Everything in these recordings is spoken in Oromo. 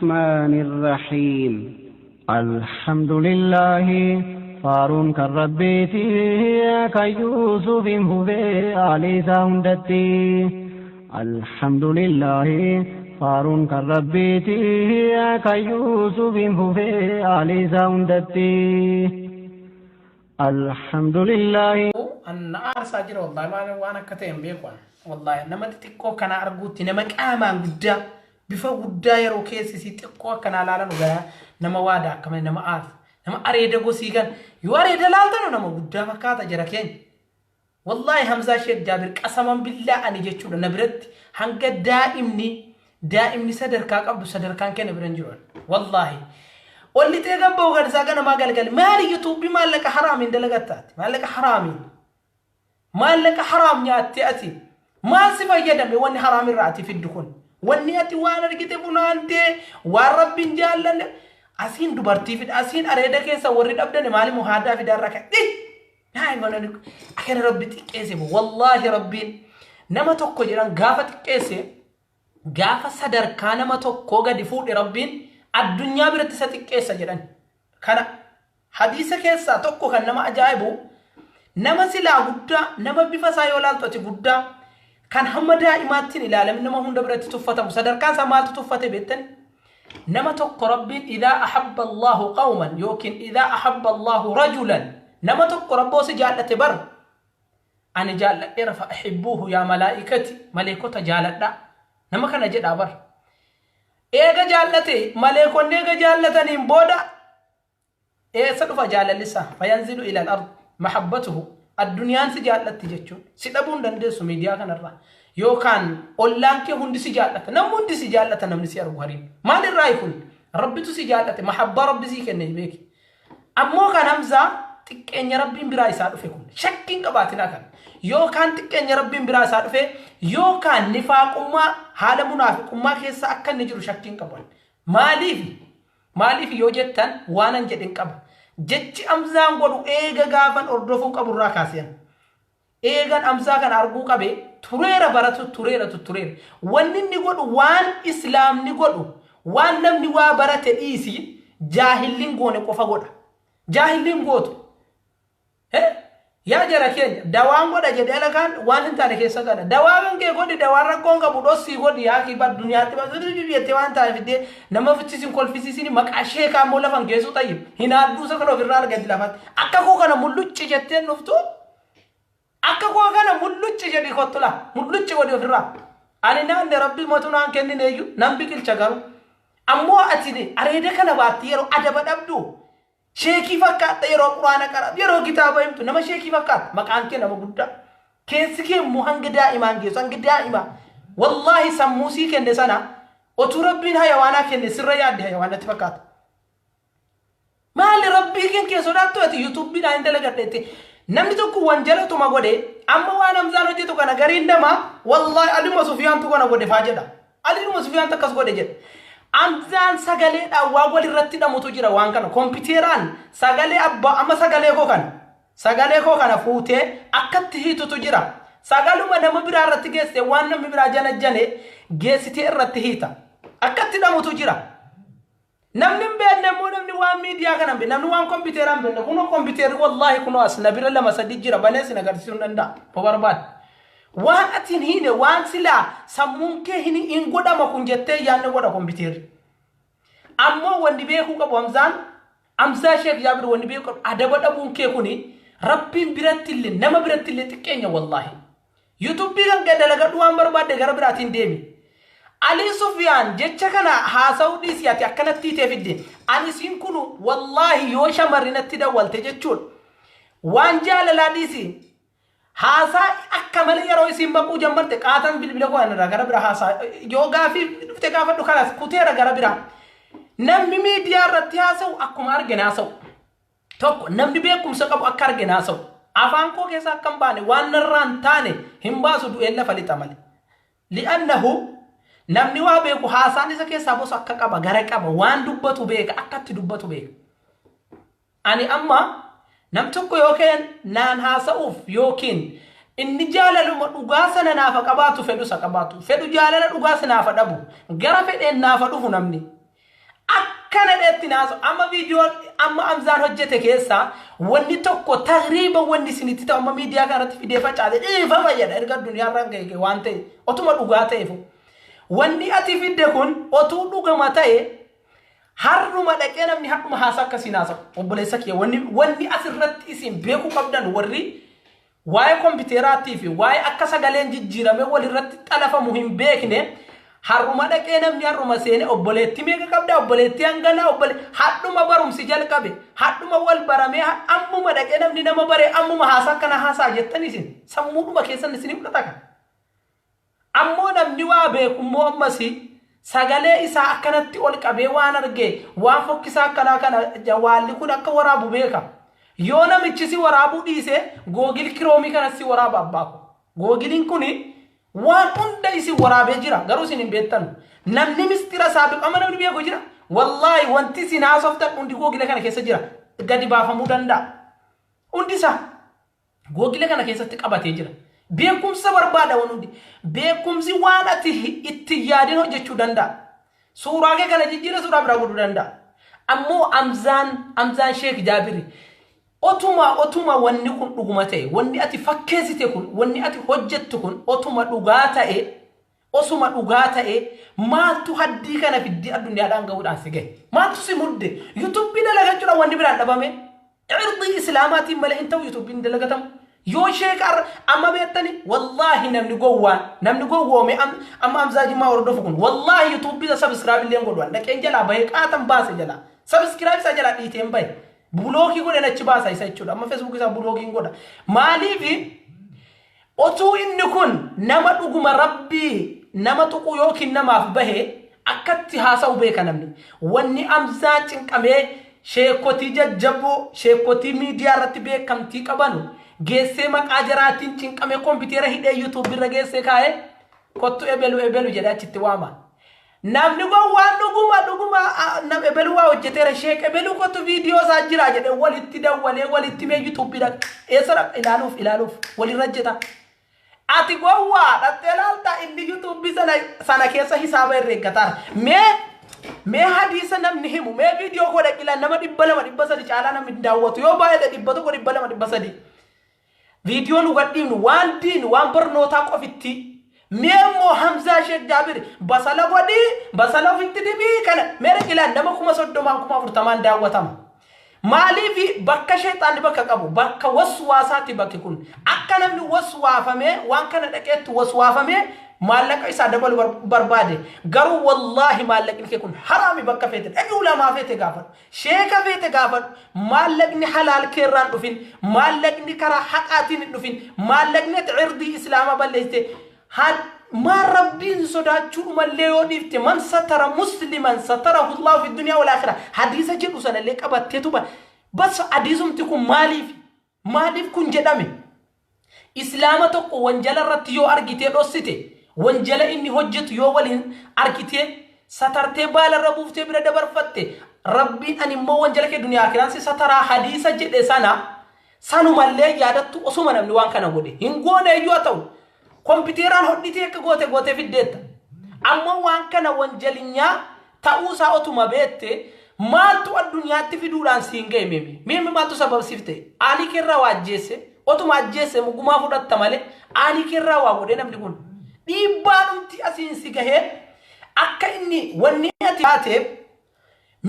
الرحمن الرحيم. الحمد لله faaruun kan Rabbiiti, kan Yuusufiin fufee aalii isaa hundatti. الحمد لله faaruun kan Rabbiiti, kan Yuusufiin fufee aalii isaa hundatti. الحمد لله. An aarsaa jira wallahi. Maal waan akka ta'e hin beeku an. Wallahi nama xixiqqoo kana arguutti, nama qaamaan guddaa, bifa guddaa, yeroo keessi isii xiqqoo akkanaa laalan gara nama waada akka malee nama aarsa. Nama areeda gosii kan yoo areeda laaltanu nama guddaa fakkaata jara keenya. Wallahi Hamzaa Sheekh Jaabir, qasaman billaa, ani jechuudha na biratti hanga daa'imni sadarkaa qabdu sadarkaan kenna bira hin jiru. Wallahi. Ol lixee gabba'u kan isaa ganamaa galgal maali? Yuutuubii maallaqa haraamiin dalagattaati, maallaqa haraamiin, maallaqa haraam nyaattee ati maal si fayyadame? Wanni haraam irraa ati fiddu kun, wanni ati waan argite funaantee, waan Rabbiin jaallanne, asiin dubartii fida, asiin areeda keessa warri dhabdane maali muhaadaa fidaarraa kan akkana Rabbi xiqqeesse. Wallaahi Rabbiin nama tokko jedhan gaafa xiqqeesse, gaafa sadarkaa nama tokkoo gadi fuudhe, Rabbiin addunyaa biratti isa xiqqeessa jedhan. Kana hadiisa keessaa tokko kan nama ajaa'ibu, nama silaa guddaa, nama bifa isaa yoo laaltu ati guddaa, kan hamma daa'imaatti hin ilaalamin, nama hunda biratti tuffatamu, sadarkaan isaa maaltu tuffate beektani? Nama tokko Rabbiin إذا أحب الله قوما yookiin إذا أحب الله رجلا, nama tokko Rabboo si jaallate bar, ani jaalladheera, فأحبوه يا ملائكتي, maleekota jaaladha nama kana jedhaa bar. Eega jaallate, maleekonni eega jaallataniin booda eessa dhufa jaalallisaa? فينزل إلى الأرض محبته. Addunyaan si jaallatti jechuun si dhabuu hin dandeessu. Miidiyaa kanarraa yookaan ollaan kee hundi si jaallata, namni hundi si jaallata, namni si argu hariin. Maalirraa kun? Rabbitu si jaallate, mahabbaa Rabbi sii kenne beeki. Ammoo kan Hamzaa xiqqeenya Rabbiin biraa isaa dhufe kun shakkiin qabaatinaa. Kan yookaan xiqqeenya Rabbiin biraa isaa dhufe yookaan nifaaqummaa, haala munaafiqummaa keessa akka inni jiru shakkiin qaban. Maaliif yoo jettan, waanan jedhin qaba. Jechi Hamzaan godhu eega gaafan hordofuu qaburraa kaaseen, eegan Hamzaa kana arguu qabe tureera, baratu tureera, tuttureera. Wanni inni godhu, waan Islaamni godhu, waan namni waa barate dhiisi, jaahilliin goone qofa godha. Jaahilliin gootu. Yaa jara keenya, dawaan godha jedhee alakaan waan hin taane keessa gala. Dawaa kan kee godhi, dawaan rakkoon qabu, dhossii godhi. Yaa kiba addunyaatti jettee waan taane fiddee nama fichisiin kolfisiisin, maqaa sheekaa immoo lafan geessuu tayyib. Hin haadduusa kana ofirraa argatti lafatti. Akka koo kana mullucci jetteen dhuftu, akka koo kana mullucci jedhi kottu la mullucci godhi ofirraa. Ani naanne Rabbi matu naan kennine iyyuu nan biqilcha garuu. Ammoo ati areeda kana baatti yeroo adaba dhabdu, sheekii fakkaatta. Yeroo Quraana qara'u, yeroo kitaaba himtu, nama sheekii fakkaata. Maqaan kee nama guddaa, keessi kee immoo hanga daa'imaan geessu, hanga daa'imaa. Wallaahi sammuu sii kenne sana otuu Rabbiin hayawaanaa kenne sirra yaadde, hayawaanatti fakkaata. Maali, Rabbii kee kee sodaattu ati? Yuutuubbiidhaan hin dalagadheetti. Namni tokko wanjalatuma godhe. Amma waan Hamzaan hojjetu kana gariin namaa wallaahi Aluma Sufiyaantu kana godhe faa jedha. Aluma Sufiyaantu akkas godhe jedha. Hamzaan sagaleedhaan waan walirratti hidhamutu jira. Waan kana kompiiteeraan sagalee abbaa, amma sagalee koo kana fuutee akkatti hiitutu jira. Sagaluma nama biraa irratti geessite, waan namni biraa jana jane geessitee irratti hiita. Akkatti hidhamutu jira. Namni hin beekne immoo, namni waan miidiyaa kana hin beekne, namni waan kompiiteeraa hin beekne, kunoo kompiiteerri wallaahi kunoo as na bira lama sadi jira, banee sin agarsiisuu hin danda'a. Hoo barbaade. Waan ati hin hiine, waan silaa sammuun kee hin godhama kun jettee yaadne godha kompiiteerri. Ammoo wanni beekuu qabu Hamzaan, Hamzaa Sheek Jaabir, wanni beekuu qabu, adaba dhabuun kee kuni Rabbiin biratti illee nama biratti illee xiqqeenya wallaahi. Yuutuubii kan kee dalagadhu, waan barbaadde gara biraatiin deemi. Ali Sufiyaan jecha kana haasa'uu dhiisi, ati akkanatti hiitee fidde. Ani siin kunu wallaahi yoo shamarri natti dawwalte jechuudha. Waan jaalalaa dhiisi. Haasaa akka malee yeroo isiin baquu jammarte qaatan bilbila koo irraa gara biraa haasaa, yoo gaafii dhufte gaafadhu, kanas kuteera gara biraa. Namni miidiyaa irratti haasa'u akkuma argine haasa'u. Tokko namni beekumsa qabu akka argine haasa'u. Afaan koo keessa akka hin baane, waan narraa hin taane hin baasu, du'een lafa lixa malee. لأنه namni waa beeku haasaan isa keessaa bosu akka qaba, gara qaba, waan dubbatu beeka, akkatti dubbatu beeka. Ani amma nam tokko yookiin naan haasa'uuf yookiin inni jaalaluma dhugaa sana naafa qabaatu fedhu, isa qabaatu fedhu, jaalala dhugaa naafa dhabu, gara fedheen naafa dhufu namni. Akkana dheetti naasa'u. Amma viidiyoo amma Hamzaan hojjete keessaa wanni tokko tahriiba wanni isinitti ta'u amma miidiyaa kanarratti fidee facaase dhiifama jedha erga addunyaarraan ga'e waan ta'e otuma dhugaa ta'eefu. Wanni ati fidde kun otuu dhugama ta'e har'uma dhaqee namni har'uma haasaa akkasiin haasa'u. Obboleessa kiyya wanni asirratti isin beekuu qabdan warri waa'ee kompiiteraattii fi waa'ee akka sagaleen jijjiiramee walirratti xalafamu hin beekne har'uma dhaqee namni har'uma seene obboleettii meeqa qabda obboleettii hangana obbole hadhuma barumsi jalqabe hadhuma wal baramee ammuma dhaqee namni nama bare ammuma haasaa akkana haasaa jettan isin sammuudhuma keessan isin fudhata kan. Ammoo namni waa beeku immoo ammas sagalee isaa akkanatti ol qabee waan arge waan fokkisaa akkanaa kana jawaalli kun akka waraabu beeka. Yoo namichi si waraabuu dhiise Google Chrome kanas si waraaba abbaa ko. Googiliin kun waan hunda isin waraabee jira garuu isin hin beektan. Namni mistira isaa beeku amma namni beeku jira. Wallaahi wanti isin haasoftan hundi googila kana keessa jira. Gadi baafamuu danda'a. Hundi isaa googila kana keessatti qabatee jira. Beekumsa barbaada waan hundi. Beekumsi waan ati itti yaadin hojjechuu danda'a. Suuraa kee kana jijjiira suuraa biraa godhuu danda'a. Ammoo Hamzaan Sheek Jaabiri otuma wanni kun dhuguma ta'e wanni ati fakkeessite kun wanni ati hojjettu kun otuma dhugaa ta'e osuma dhugaa ta'e maaltu haddii kana fiddii addunyaadhaan gahuudhaan si gahe maaltu si mudde yuutuubii dalagachuudhaan wanni biraan dhabame irdii islaamaatiin malee hin ta'u yuutuubiin dalagatamu yoo sheeka amma beektani wallaahi namni gowwaan namni gowwoome amma Hamzaa Jimmaa hordofu kun wallaahi yuutuubii isa subscribe illee godhuwan dhaqeen jalaa bahee qaatan baase jalaa subscribe isaa jalaa dhiiteen bahe block godhan achi baasa isa jechuudha amma Facebook isaa blockiin godha maaliifi otuu inni kun nama dhuguma rabbii nama tuqu yookiin namaaf bahe akkatti haasa'u beeka namni wanni Hamzaa cinqamee sheekotii jajjaboo sheekotii miidiyaa irratti beekamtii qabanu geessee maqaa jaraatiin cinqamee kompiitera hidhee yuutuubii irra geessee kaa'ee kottu ebelu ebelu jedhee achitti waama. Namni gowwaan dhuguma dhuguma nam ebelu waa hojjeteera sheek ebelu kottu viidiyoo isaa jira jedhee walitti dawwalee walitti mee yuutuubii dhaqa eessa dhaqa ilaaluuf ilaaluuf walirra hojjeta. Ati gowwaa dhattee ilaalta inni yuutuubii sana keessa hisaaba herreeggataara. Mee hadiisa namni himu mee viidiyoo koo dhaqi ilaali nama 200 300 caalaa namni daawwatu yoo baay'ate 100 200 300. Viidiyoo nu gadhiifnu waan diinu waan barnootaa qofitti. Mee immoo Hamzaa Sheek Jaabir basala godhii basala ofitti dibii kana mee dhaqi ilaali nama 30,000 40,000 daawwatama. Maaliif bakka sheexaanni bakka qabu bakka waswaasaati bakki kun akka namni waswaafamee waan kana dhaqeetti waswaafamee maallaqa isaa dabalu barbaade garuu wallaahi maallaqni kee kun haraami bakka feete dhaqi ulamaa feete gaafadhu sheeka feete gaafadhu maallaqni halaal keerraan dhufin maallaqni karaa haqaatiin hin dhufin maallaqni ati irdii islaamaa balleessite maal rabbiin sodaachuudhumallee yoo dhiifte man satara musliman satarahu Allahu fi dunyaa wal aakhira hadiisa jedhu sanallee qabatteetu bas hadiisumti kun maaliif kun jedhame islaama tokko wanjala irratti yoo argitee dhossite wanjala inni hojjetu yoo waliin argitee satartee baala irra buuftee bira dabarfatte rabbiin ani immoo wanjala kee duniyaa akiraan si sataraa hadiisa jedhe sana sanumallee yaadattu osuma namni waan kana godhe hin goone iyyuu haa ta'u kompiiteeraan hodhitee akka goote gootee fiddeetta ammoo waan kana wanjalinyaa ta'uusaa otuma beette maaltu addunyaatti fiduudhaan siin ga'e meemi meemi maaltu sababsiif ta'e aalii keerraa waa ajjeesse otuma ajjeesse mugumaa fudhatta malee aalii keerraa waa godhee namni kun dhiibbaadhumti asiin si gahee akka inni wanni ati taateef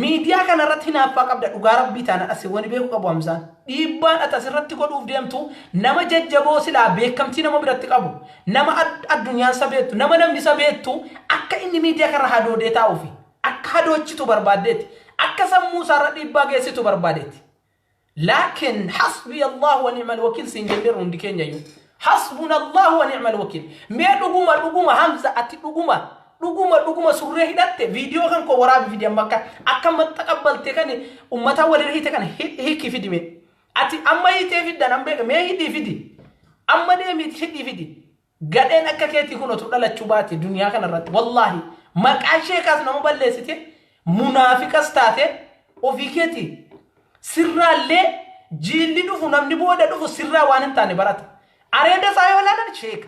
miidiyaa kanarratti hinaaffaa qabda dhugaa rabbii taanaan asii wani beeku qabu Hamzaan dhiibbaan ati asirratti godhuuf deemtu nama jajjaboo silaa beekamtii nama biratti qabu nama addunyaan isa beektu nama namni isa beektu akka inni miidiyaa kanarra hadoodee taa'uufi akka hadoochitu barbaaddeeti akka sammuu isaarra dhiibbaa geessitu barbaadeeti. Laakiin hasbi Allah wa ni'mal wakiil siin jenneerra hundi keenya iyyuu. Hasbuna Allah wa ni'mal wakiil. Mee dhuguma dhuguma Hamza ati dhuguma dhuguma dhuguma surree hidhatte viidiyoo kan koo waraabi fidi amma akka akka maxxaqabbaltee kan ummata walirra hiite kana hiiki fidi mee. Ati amma hiitee fiddan an beeka mee hidhii fidi. Amma deemiiti hidhii fidi. Gadheen akka keetii kun otuu dhalachuu baate duniyaa kanarratti wallaahi maqaa sheekaas nama balleessite munaafiqas taate ofii keetii sirraallee jiilli dhufu namni booda dhufu sirraa waan hin taane barata. Areeda isaa yoo ilaalan sheeka.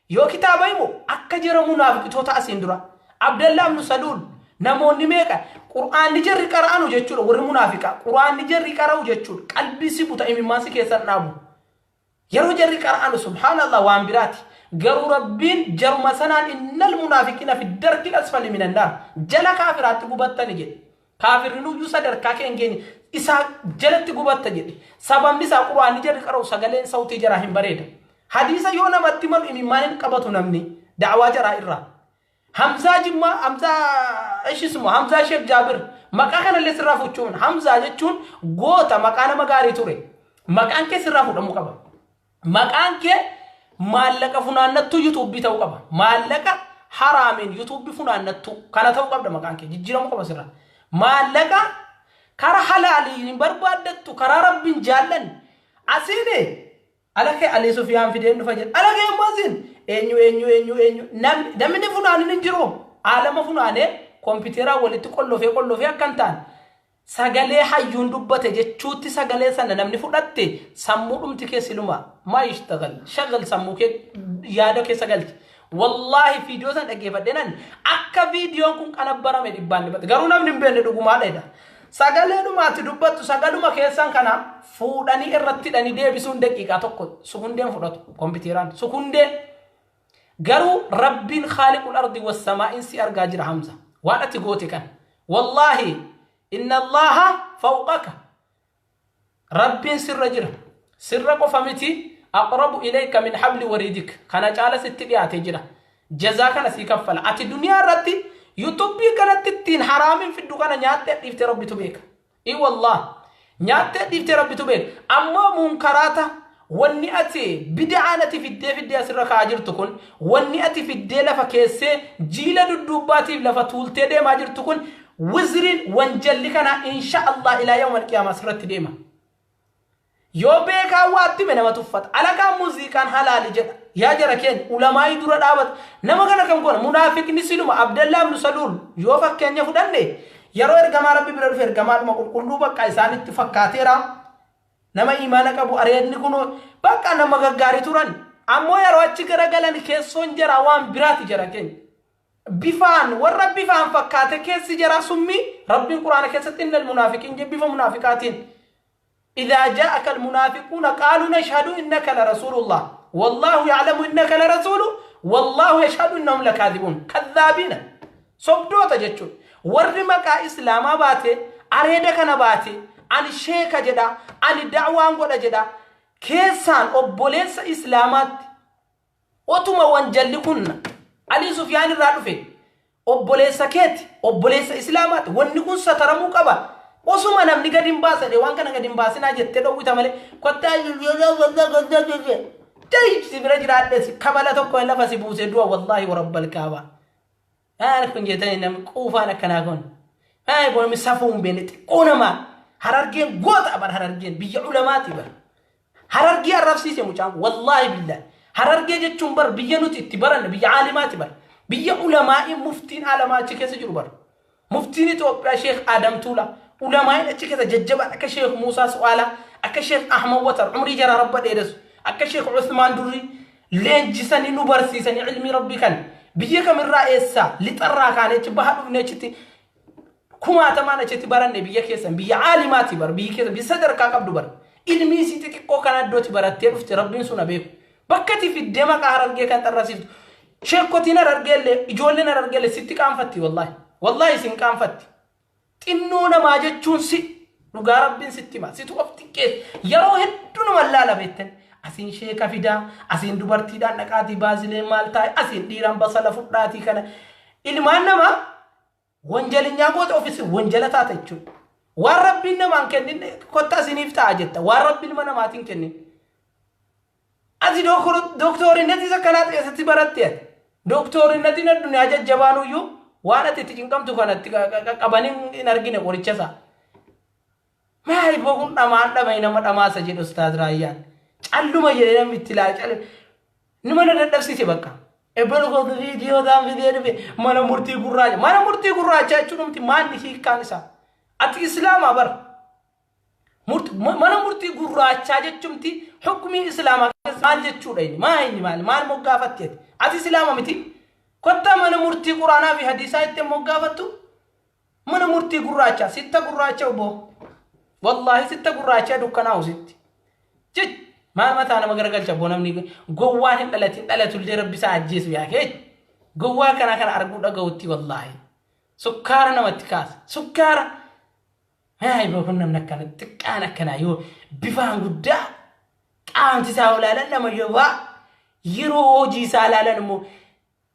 Yoo kitaaba himu akka jara munaafiqitoota asiin dura. Abdallaa ibnu Saluul Namoonni meeqa Qur'aanni jarri qara'anu jechuudha, warri munaafiqaa Qur'aanni jarri qara'u jechuudha, qalbii si buta, imimmaan si keessan dhaabu. Yeroo jarri qara'anu, subhaanallah, waan biraati. Garuu Rabbiin jaruma sanaan "Innal munaafiqiina fi darkil asfali minan naar", jala kaafiraatti gubattani jedhe. Kaafirri nuyyuu sadarkaa kee hin geenye, isaa jalatti gubatta jedhe. Sababni isaa Qur'aanni jarri qara'u, sagaleen sawtii jaraa hin bareeda. Hadiisa yoo namatti malu imimmaan hin qabatu namni da'awaa jaraa irraa. Hamzaa Jimmaa, Hamzaa ishisuma, Hamzaa Sheek Jaabir, maqaa kanallee sirraa fuuchuun. Hamzaa jechuun goota, maqaa nama gaarii ture. Maqaan kee sirraa fuudhamuu qaba. Maqaan kee maallaqa funaannattuu yuutuubii ta'uu qaba. Maallaqa haraamiin yuutuubii funaannattuu kana ta'uu qabda. Maqaan kee jijjiiramuu qaba sirraa. Maallaqa karaa halaaliin hin barbaaddattu, karaa Rabbiin jaallan. Asiin alakee Alii Sufiyaan fideen dhufa jedha. Alakee immoo asiin eenyu, eenyu, eenyu, eenyu, namni funaanin hin jiru. Aalama funaanee kompiiteraa walitti qollofee qollofee akka hin taane, sagalee hayyuun dubbate jechuutti sagalee sana namni fudhatte, sammuu dhumti kee siluma maa yishtagal shagal, sammuu kee yaada keessa galchi. Wallaahi, viidiyoo sana dhaggeeffadhee nan akka viidiyoon kun qanabbarame dhibbaan dhibbatti, garuu namni hin beekne dhugumaadha jedha. Sagalee dhumaatti dubbattu sagaluma keessan kana fuudhanii irratti hidhanii deebisuun daqiiqaa tokko sukundeen fudhatu kompiiteraan sukundee. Garuu Rabbiin khaaliqul ardi wassamaa'in si argaa jira, Hamza. Waan ati goote kana. Wallaahi, inna Allaha fawqaka. Rabbiin sirra jira. Sirra qofa miti, aqrabu ilayka min habli wariidik. Kana caala sitti dhiyaatee jira. Jazaa kana sii kaffala. Ati duniyaa irratti yuutuubii kanatti ittiin haraamin fiddu kana nyaattee dhiiftee Rabbitu beeka. I wallah, nyaattee dhiiftee Rabbitu beeka. Ammoo munkaraata wanni ati bid'aan ati fiddee fiddee asirra kaa'aa jirtu kun, wanni ati fiddee lafa keessee jiila dudduubbaatiif lafa tuultee deemaa jirtu kun, wizriin wanjalli kana insha Allah ilaa yawmal qiyaamaa asirratti deema. Yoo beekaa waatti hime nama tuffata. Alakaan muuziqaan halaali jedha. Yaa jara keenya, ulamaayii dura dhaabata. Nama kana kan goona munaafiqni siluma Abdallaa ibnu Saluul yoo fakkeenya fudhanne, yeroo ergamaa Rabbi bira dhufe ergamaadhuma qulqulluu bakka isaanitti fakkaateera. Nama imaana qabu, areedni kun bakka nama gaggaarii turan. Ammoo yeroo achi garagalan keessoon jaraa waan biraati, jara keenya. Bifaan warra bifaan fakkaate keessi jaraa summii. Rabbiin Quraana keessatti innal munaafiqiin jedhe bifa munaafiqaatiin. إذا جاءك المنافقون قالوا نشهد إنك لرسول الله والله يعلم إنك لرسوله والله يشهد إنهم لكاذبون. كذابين، sobdoota jechuun warri maqaa Islaamaa baate, areeda kana baate, ani sheeka jedha, ani da'waan godha jedha, keessaan obboleessa Islaamaatti otuma wanjalli kun Alii Sufyaan irraa dhufe, obboleessa keeti, obboleessa Islaamaatti, wanni kun sataramuu qaba. Osuma namni gadi hin baasane, waan kana gadi hin baasinaa jettee dhowwita malee, kottaa si bira jiraadhes kabala tokko lafa si buusee du'a. Wallaahi, warabbal kaaba. Maal kun jettanii, namni quufaan akkanaa kun maal kun safuu hin beekne, xiqqoo namaa. Harargeen goota bar, Harargeen biyya ulamaati bar. Harargee arrabsiise mucaan. Wallaahi billaahi, Harargee jechuun bar biyya nuti itti baranne, biyya aalimaati bar, biyya ulamaa'ii, muftiin aalamaa achi keessa jiru bar. Muftiin Itoophiyaa Sheekh Adam Tuulaa, ulamaa'iin achi keessa jajjabaan akka Sheekh Muusaa Su'aalaa, akka Sheekh Ahmad Watar, umrii jaraa Rabba dheeressu, akka Sheekh Usmaan Durrii leenjisanii nu barsiisanii ilmii Rabbii kan biyya kamirraa, eessaa lixarraa kaanee achi baha dhufnee achitti kumaatamaan achitti baranne. Biyya keessan biyya aalimaati bar, biyyi keessa biyya sadarkaa qabdu bar. Ilmii isii xixiqqoo kana iddootti barattee dhufte, Rabbiin sun beeku. Bakka ati fiddee maqaa Harargee kan xarrasiiftu, sheekkotiin Harargee illee, ijoolleen Harargee illee sitti qaanfatti. Wallaahi, wallaahi, isin qaanfatti. Xinnoo namaa jechuun si dhugaa Rabbiin sitti hima, situ of xiqqeessa. Yeroo hedduu nama laala beektan, asiin sheeka fidaa, asiin dubartiidhaan dhaqaatii baazilee maal taa'e, asiin dhiiraan basala fudhaatii, kana ilmaan namaa wanjalinyaa goota ofis wanjala taata jechuudha. Waan Rabbiin namaan kennin kottaa isiniif ta'a jetta. Waan Rabbi ilma namaatiin kennin. Ati dooktorinnetis akkanaa keessatti baratte ati. Dooktorinnetiin addunyaa jajjabaanuyyuu waan ati itti cinqamtu kanatti qaqqabanii hin argine qoricha isaa. Maali kun dhamaan dhamee nama dhamaasa jedhu Ustaaz Raayyaan. Calluma jedhee namni itti ilaala. Nama na dadhabsiise bakka. Ebelu kootu viidiyoodhaan fidee dhufe mana murtii gurraacha. Mana murtii gurraacha jechuun dhumti maalli hiikkaan isaa? Ati Islaamaa bara. Mana murtii gurraachaa jechuumti hukumii Islaamaa keessa maal jechuudha inni? Maa inni maal? Maal moggaafatte ati? Ati Islaama miti? Kottaa mana murtii Quraanaa fi hadiisaa ittiin moggaafattu? Mana murtii gurraacha sitta gurraacha obbo. Wallaahi sitta gurraacha dukkanaa'u sitti. Jech maal mataa nama garagalcha obbo namni gowwaan hin dhalatin dhalatullee rabbi isaa ajjeesu yaa kee. Gowwaa kana kana arguu dhaga'utti wallaahi. Sukkaara namatti kaasa. Sukkaara. Haa kun namni akkana xiqqaan akkanaa yoo bifaan guddaa qaamti isaa olaalan nama jabaa yeroo hojii isaa ilaalan immoo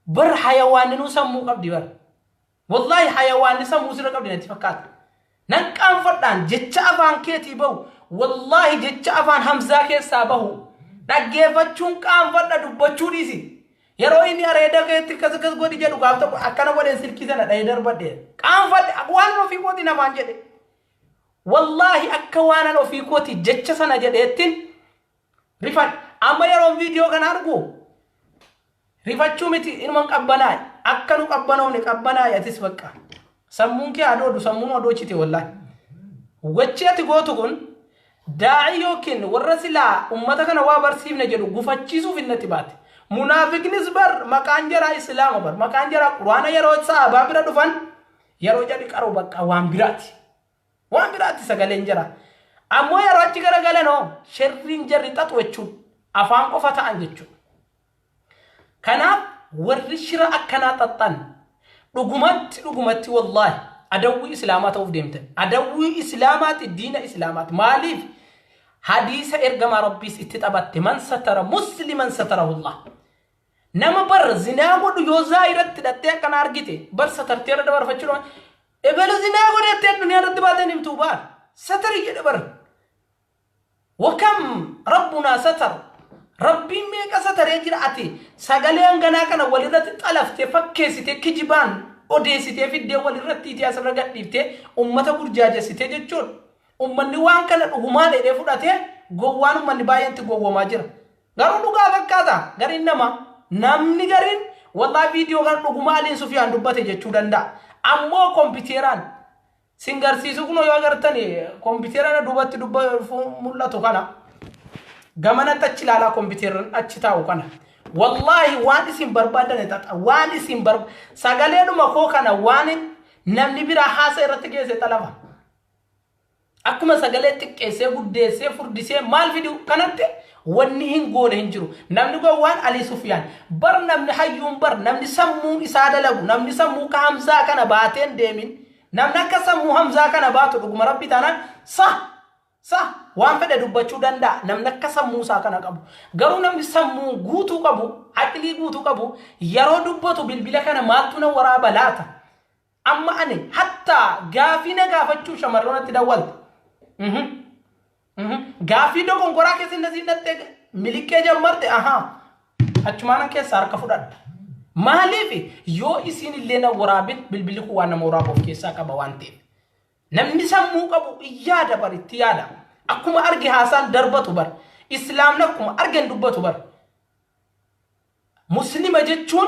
bar hayawaanninuu sammuu qabdi bar. Wallaahi hayawaanni sammuu sirra qabdi natti fakkaata. Nan qaanfadhaan jecha afaan keetii bahu wallaahi jecha afaan Hamzaa keessaa bahu dhaggeeffachuun qaanfadha dubbachuu dhiisi. Yeroo inni areeda keetti akkas akkas godhi jedhu gaaf tokko akkana godheen silkii sana dhahee darbadhe. Qaanfadhe waan ofii kootii namaan jedhe. Wallaahi akka waan ofii kooti jecha sana jedheettiin rifadhe. Amma yeroo viidiyoo kana argu rifachuu miti inuma qabbanaa'e. Akka nu qabbanoofne qabbanaa'e atis bakka. Sammuun kee adoodu sammuun adoochite wallaahi. Wachi ati gootu kun daa'ii yookiin warra silaa ummata kana waa barsiifne jedhu gufachiisuuf innatti baate. Munaafiqnis bar maqaan jaraa islaama bar maqaan jaraa quraana yeroo sahabaa bira dhufan yeroo jedhi qaru bakka waan biraati. Waan biraati sagaleen jara. Ammoo yeroo achi garagalanoo sherriin jarri xaxu jechuun afaan qofa ta'an jechuudha. Kanaaf warri shira akkanaa xaxxan dhugumatti dhugumatti wallaahi adawwii islaamaa ta'uuf deemtan. Adawwii islaamaati diina islaamaati. Maaliif? Hadiisa ergamaa rabbiis itti taphatte man satara musliman satarahullah. Nama bar zinaa godhu yoo zaayiratti hidhattee akkana argite bar satartee irra dabarfachuudhaan ebelu zinaa godhattee addunyaa irratti baateen himtuu baar satari jedhe bar. Wakam rabbunaa satar. Rabbiin meeqa sataree jira ati sagalee hanganaa kana walirratti xalaftee fakkeessitee kijibaan odeessitee fiddee walirratti itti asirra gadhiiftee ummata burjaajessitee jechuun ummanni waan kana dhugumaan dheedhee fudhatee gowwaan ummanni baay'een itti gowwomaa jira. Garuu dhugaa fakkaata gariin nama namni gariin wallaahi viidiyoo kana dhugumaa Aliin Sufiyaan dubbate jechuu danda'a. Ammoo kompiiteeraan sin garsiisu kun yoo agartani kompiiteeraan duubatti dubba mul'atu kana gamanatti achi ilaalaa kompiiteeraan achi taa'u kana. Wallaahi waan isin barbaadan xaxa waan isin bar sagaleedhuma koo kana waan namni biraa haasa irratti geesse xalafa. Akkuma sagalee xiqqeessee guddeessee furdisee maal fidu kanatti wanni hin goone hin jiru. Namni gowwaan Alii Sufiyaan bar namni hayyuun bar namni sammuun isaa dalagu namni sammuu ka Hamzaa kana baateen deemin namni akka sammuu Hamzaa kana baatu dhuguma rabbi taanaan sa sa waan fedhe dubbachuu danda'a namni akka sammuu isaa kana qabu. Garuu namni sammuu guutuu qabu aqlii guutuu qabu yeroo dubbatu bilbila kana maaltu na waraaba laata? Amma ani hattaa gaafii na gaafachuu shamarroonatti dawwalte. Gaafii dogongoraa keessa inni siin dhattee miliqqee jammarte ahaa achumaanan keessaa harka fudhadha. Maaliif yoo isiin illee na waraabin bilbilli kun waan nama waraabu of keessaa qaba waan ta'eef. Namni sammuu qabu yaada bar itti yaada. Akkuma arge haasaan darbatu bar. Islaamni akkuma argen dubbatu bar. Muslima jechuun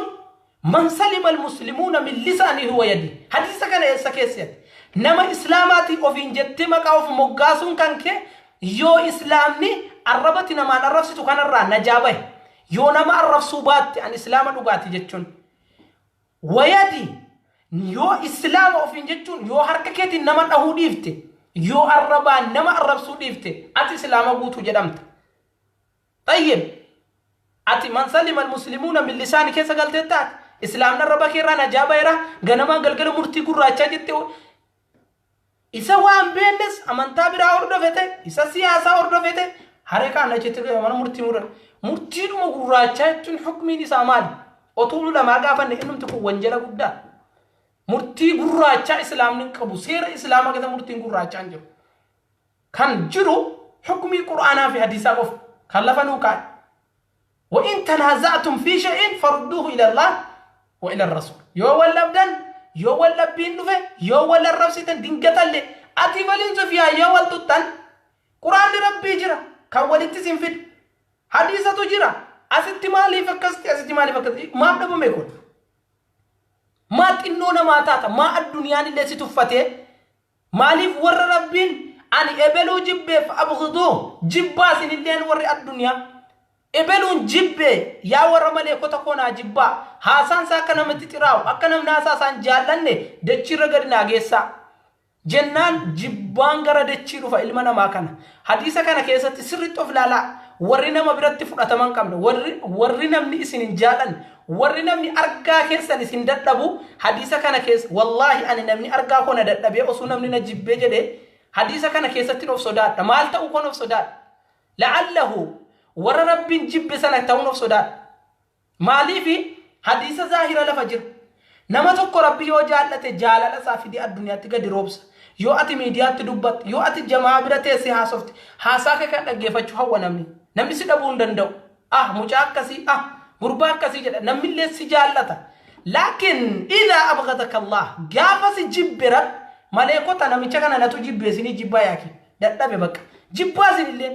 man salima al-muslimuuna min lisaanihi wa yadihi. Hadiisa kana eessa keessatti? Nama islaamaatii ofiin jettee maqaa of moggaasuun kan kee yoo islaamni arrabati namaan arrabsitu kanarraa najaa bahe. Yoo nama arrabsuu baatte an islaama dhugaati jechuun. Wayadi yoo islaama ofiin jechuun yoo harka keetiin nama dhahuu dhiifte yoo arrabaan nama arrabsuu dhiifte ati islaama guutuu jedhamta. Tayyib ati man salima almuslimuuna min lisaani keessa galtee taate islaamni arraba keerraa najaa baheera ganamaa galgala murtii gurraachaa jette isa waan beennes amantaa biraa hordofete isa siyaasaa hordofete haree kaan achitti mana murtii mura murtiidhuma gurraachaa jechuun hukmiin isaa maali? Otuu ulamaa gaafanne innumti kun wanjala guddaa. Murtii gurraachaa islaamni qabu seera islaamaa keessa murtiin gurraachaa hin jiru. Kan jiru hukmii qur'aanaa fi hadiisaa qofa kan lafa nuu kaa'e. وإن تنازعتم في شيء فردوه إلى الله وإلى الرسول. yoo wal dhabdan yoo wal dhabbiin dhufe yoo wal arrabsitan dingatallee ati waliin Sufiyaa yoo wal tuttan quraanni rabbii jira kan walitti isin fidu hadiisatu jira asitti maaliif akkasitti asitti maaliif akkasitti maaf dhabame kun maa xinnoo namaa taata maa addunyaan illee si tuffatee maaliif warra rabbiin ani ebeluu jibbeef abghiduu jibbaa isin illeen warri addunyaa. Ebeluun jibbe, yaa warra maleekota koo naa jibbaa, haasaan isaa akka namatti xiraa'u, akka namni haasaa isaa hin jaallanne dachiirra gadi naa geessaa. Jennaan jibbaan gara dachii dhufa ilma namaa kana. Hadiisa kana keessatti sirriitti of ilaalaa. Warri nama biratti fudhatama hin qabne, warri namni isin hin jaallanne, warri namni argaa keessan isin dadhabu, hadiisa kana keessa, wallaahi ani namni argaa koo na dadhabee osoo namni na jibbee jedhee hadiisa kana keessatti of sodaadha. Maal ta'uu koon of sodaadha? La'allahu warra Rabbiin jibbe sana ta'uun of sodaadha. Maaliifi hadiisa zaahira lafa jira. Nama tokko Rabbi yoo jaallate jaalala isaa fidee addunyaatti gadi roobsa. Yoo ati miidiyaatti dubbatte, yoo ati jamaa bira teessee haasofte, haasaa kee kan dhaggeeffachuu hawwa namni. Namni si dhabuu hin danda'u. Ah, mucaa akkasii, ah, gurbaa akkasii jedha. Namni illee si jaallata. Laakiin idhaa abghadaka Allah, gaafa si jibbe Rabbi, maleekota namicha kana natu jibbe isinii jibbaa yaaki. Dadhabe bakka. Jibbaa isinillee.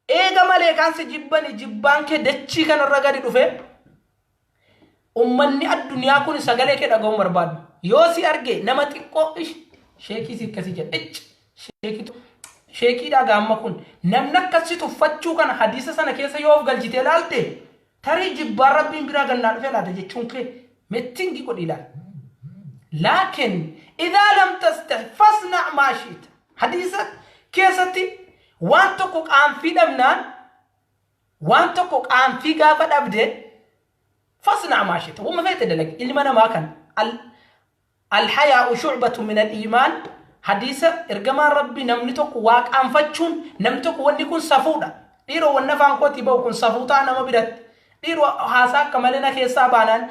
Eega maleekaan si jibbani jibbaan kee dachii kanarra gadi dhufe, ummanni addunyaa kun sagalee kee dhaga'uu barbaadu. Yoo si arge nama xiqqoo ish sheekii si akkasii jedha. Icc sheekitu sheekiidhaa gaamma kun namni akkas si tuffachuu kana hadiisa sana keessa yoo of galchitee laalte tarii jibbaan Rabbiin biraa gannaa dhufe laata jechuun kee mettingi godhi ilaali. Laakiin idaa lam tastahi fasna' maa shi'ta. Hadiisa keessatti waan tokko qaanfii dhabnaan, waan tokko qaanfii gaafa dhabde, fasna' maa shi'ta. Wama feete dalagi ilma namaa kan alhayaa'u shu'batu min al-iimaan, hadiisa ergamaan Rabbi, namni tokko waa qaanfachuun, namni tokko wanni kun safuudha. Dhiiroo, wanni afaan kootii ba'u kun safuu ta'a nama biratti. Dhiiroo, haasaa akka malee na keessaa baanaan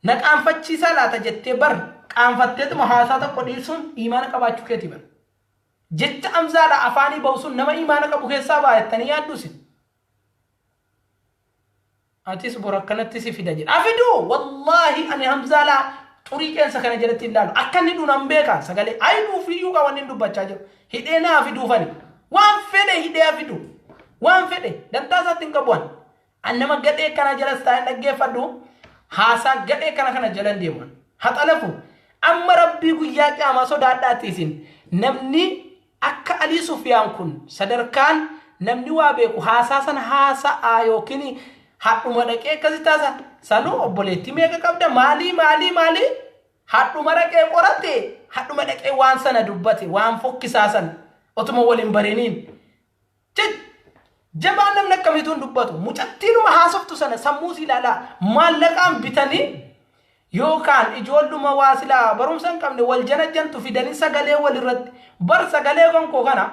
na qaanfachiisaa laata jettee bar qaanfatteetuma haasaa tokko dhiisuun iimaana qabaachuu keetii bar. Jecha Hamzaadha afaanii ba'u sun nama iimaana qabu keessaa ba'a jettanii yaaddu isin. Atis bor akkanatti si fida jedha. Afiduu wallaahi ani Hamzaalaa xurii qeensa kana jalatti hin laalu. Akka inni dhuun an beekaan sagalee ayi dhuufiyyuu qaba inni dubbachaa jiru. Hidhee naa fiduufani. Waan fedhe hidhee afidu. Waan fedhe dantaa isaatti hin qabu ani. An nama gadhee kana jalas taa'een dhaggeeffadhu, haasaa gadhee kana kana jala hin deemu. Haxalafu amma Rabbii guyyaa qiyaamaa sodaadhaati isin. Namni akka Alii Sufiyaan kun sadarkaan namni waa beeku haasaa sana haasa'aa yookiin hadhuma dhaqee akkasi taasa sanuu obboleettii meeqa qabda, maalii maalii maalii, hadhuma dhaqee qorate, hadhuma dhaqee waan sana dubbate, waan fokkisaa sana otuma waliin bariniin. Jabaan namni akkamiitu hin dubbatu. Mucattiinuma haasoftu sana sammuu si ilaalaa maallaqaan bitanii yookaan ijoolluma waa silaa barumsa hin qabne wal janajjantu fidanii sagalee wal irratti bar sagalee kan koo kana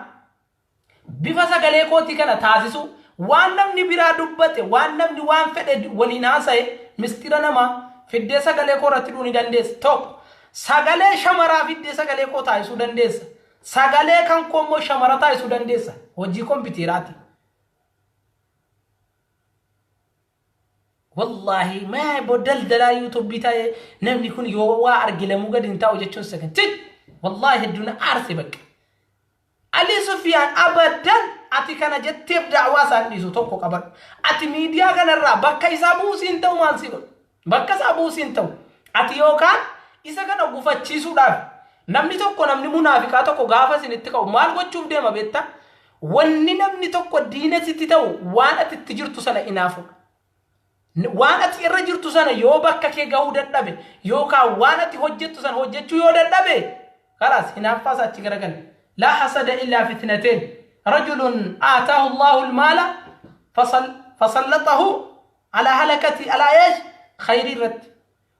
bifa sagalee kootii kana taasisu, waan namni biraa dubbate, waan namni waan fedhe waliin haasa'e, mistira namaa fiddee sagalee koo irratti dhuu ni dandeessa. Tokko sagalee shamaraa fiddee sagalee koo taasisuu dandeessa. Sagalee kan koo immoo shamara taasisuu dandeessa. Hojii kompiiteraati. Wallaahi maa bo daldalaa yuutuubii ta'e namni kun yoo waa arge lamuu gadi hin taa'u jechuun sagan. Tit! Wallaahi hedduu na aarse bakka. Ali Sufiyaan abadan ati kana jetteef da'waa isaan dhiisu tokko qabadhu. Ati miidiyaa kanarraa bakka isaa buusii hin ta'u, maal si godhu? Bakka isaa buusii hin ta'u. Ati yookaan isa kana gufachiisuudhaaf, namni tokko, namni munaafiqaa tokko gaafa isinitti ka'u maal gochuuf deema beektaa? Wanni namni tokko diina sitti ta'u waan ati itti jirtu sana inaafuudha. Waan ati irra jirtu sana yoo bakka kee gahuu dadhabe yookaan waan ati hojjettu sana hojjechuu yoo dadhabe, kalaas hinaaffaa isaa achi garagala. Laa hasada illaa fitnateen. Rajulun aataahu Allahu almaala fasallatahu alaa halakati alaa eesh khayrii irratti.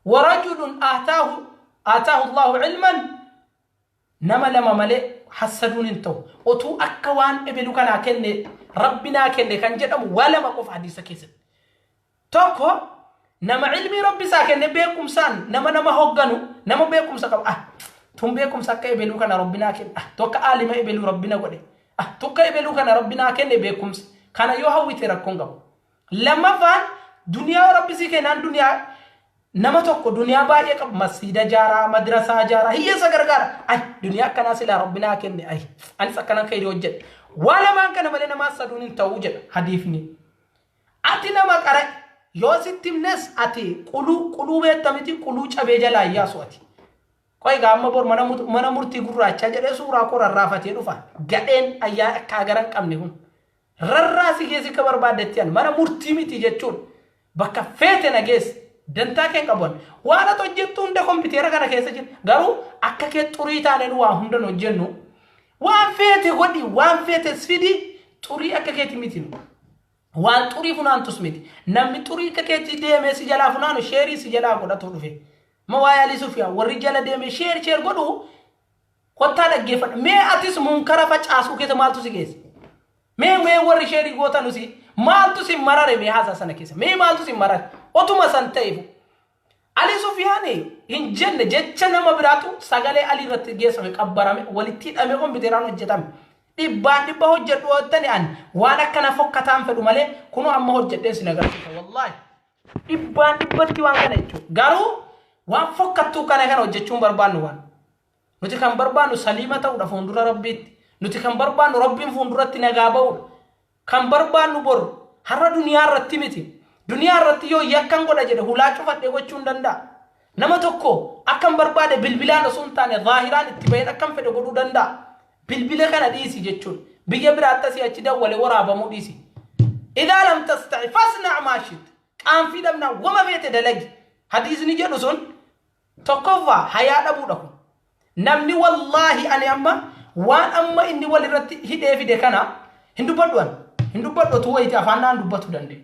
Warajulun aataahu Allahu ilman. Nama lama malee hassaduun hin ta'u. Otuu akka waan ebelu kanaa kenne Rabbi naa kenne kan jedhamu waa lama qofa hadiisa keessatti. Tokko nama ilmii Rabbi isaa kenne, beekumsaan nama nama hogganu, nama beekumsa qabu. Ah, tun beekumsa akka ebeluu kana Rabbi naa kenne. Ah, tokko aalima ebeluu Rabbi na godhe. Ah, tokko ebeluu kana Rabbi naa kenne beekumsa. Kana yoo hawwite rakkoon qabu. Lammaffaan duniyaa Rabbi sii kennaan, duniyaa nama tokko duniyaa baay'ee qabu, masjiida jaaraa, madrasaa jaaraa, hiyyeessa gargaara. Ay, duniyaa akkanaa silaa Rabbi naa kenne, ay, anis akkanan khayrii hojjedhe. Waa lamaan kana malee namaa saduun hin ta'uu jedha hadiifni. Ati nama qara'e yoo sitti himnes, ati quluu quluu beekta miti, quluu cabee jalaa hin yaasu ati. Qoy egaa amma bor mana murtii gurraachaa jedhee suuraa koo rarraafatee dhufa. Gadheen ayyaa akka agara hin qabne kun. Rarraasi geessi akka barbaaddetti an mana murtii miti jechuun bakka feete na geessi. Dantaa kee qaban waan ati hojjettu hunda kompiitera kana keessa jira. Garuu akka kee xurii taaneen waa hunda hin hojjennu. Waan feete godhi, waan feetes fidi, xurii akka keeti miti nu. Waan xurii funaantus miti. Namni xurii akka keetti deemee si jalaa funaanu sheerii si jalaa godhatu dhufe. Ma waa'ee Alii Sufiyaan warri jala deemee sheer sheer godhu kottaa dhaggeeffadha. Mee atis munkara facaasuu keessa maaltu si geesse? Mee warri sheerii gootanusi maaltu si marare mee haasaa sana keessa? Mee maaltu si marare? Otuma san ta'eef. Alii Sufiyaan hin jenne jecha nama biraatu sagalee Alii irratti geessame qabbarame walitti hidhamee kompiitaraan hojjetame. Dhibbaan dhibba hojjedhu hottani an waan akkana fokkataan fedhu malee kunoo amma hojjedheen sin agarsiisa wallaahi. Dhibbaan dhibbatti waan kana jechuudha. Garuu waan fokkattuu kana kana hojjechuun barbaannu waan. Nuti kan barbaannu saliima ta'uudha fuuldura Rabbiitti. Nuti kan barbaannu Rabbiin fuulduratti nagaa ba'uudha. Kan barbaannu bor har'a duniyaa irratti miti. Duniyaa irratti yoo yakkan godha jedhe hulaa cufadhee gochuu hin danda'a. Nama tokko akkan barbaade bilbilaan osoo hin taane zaahiraan itti baheen akkan fedhe godhuu danda'a. Bilbila kana dhiisi jechuudha. Biyya biraatti asii achi dawwale waraabamuu dhiisi. Idaa lam tasta'i fasna' maa shit. Qaanfii dhabnaa wama feete dalagi. Hadiisni jedhu sun tokkoffaa hayaa dhabuudha kun. Namni wallaahi ani amma waan amma inni walirratti hidhee fide kana hin dubbadhu ani. Hin dubbadhu otuu wayitii afaan naan dubbatu danda'e.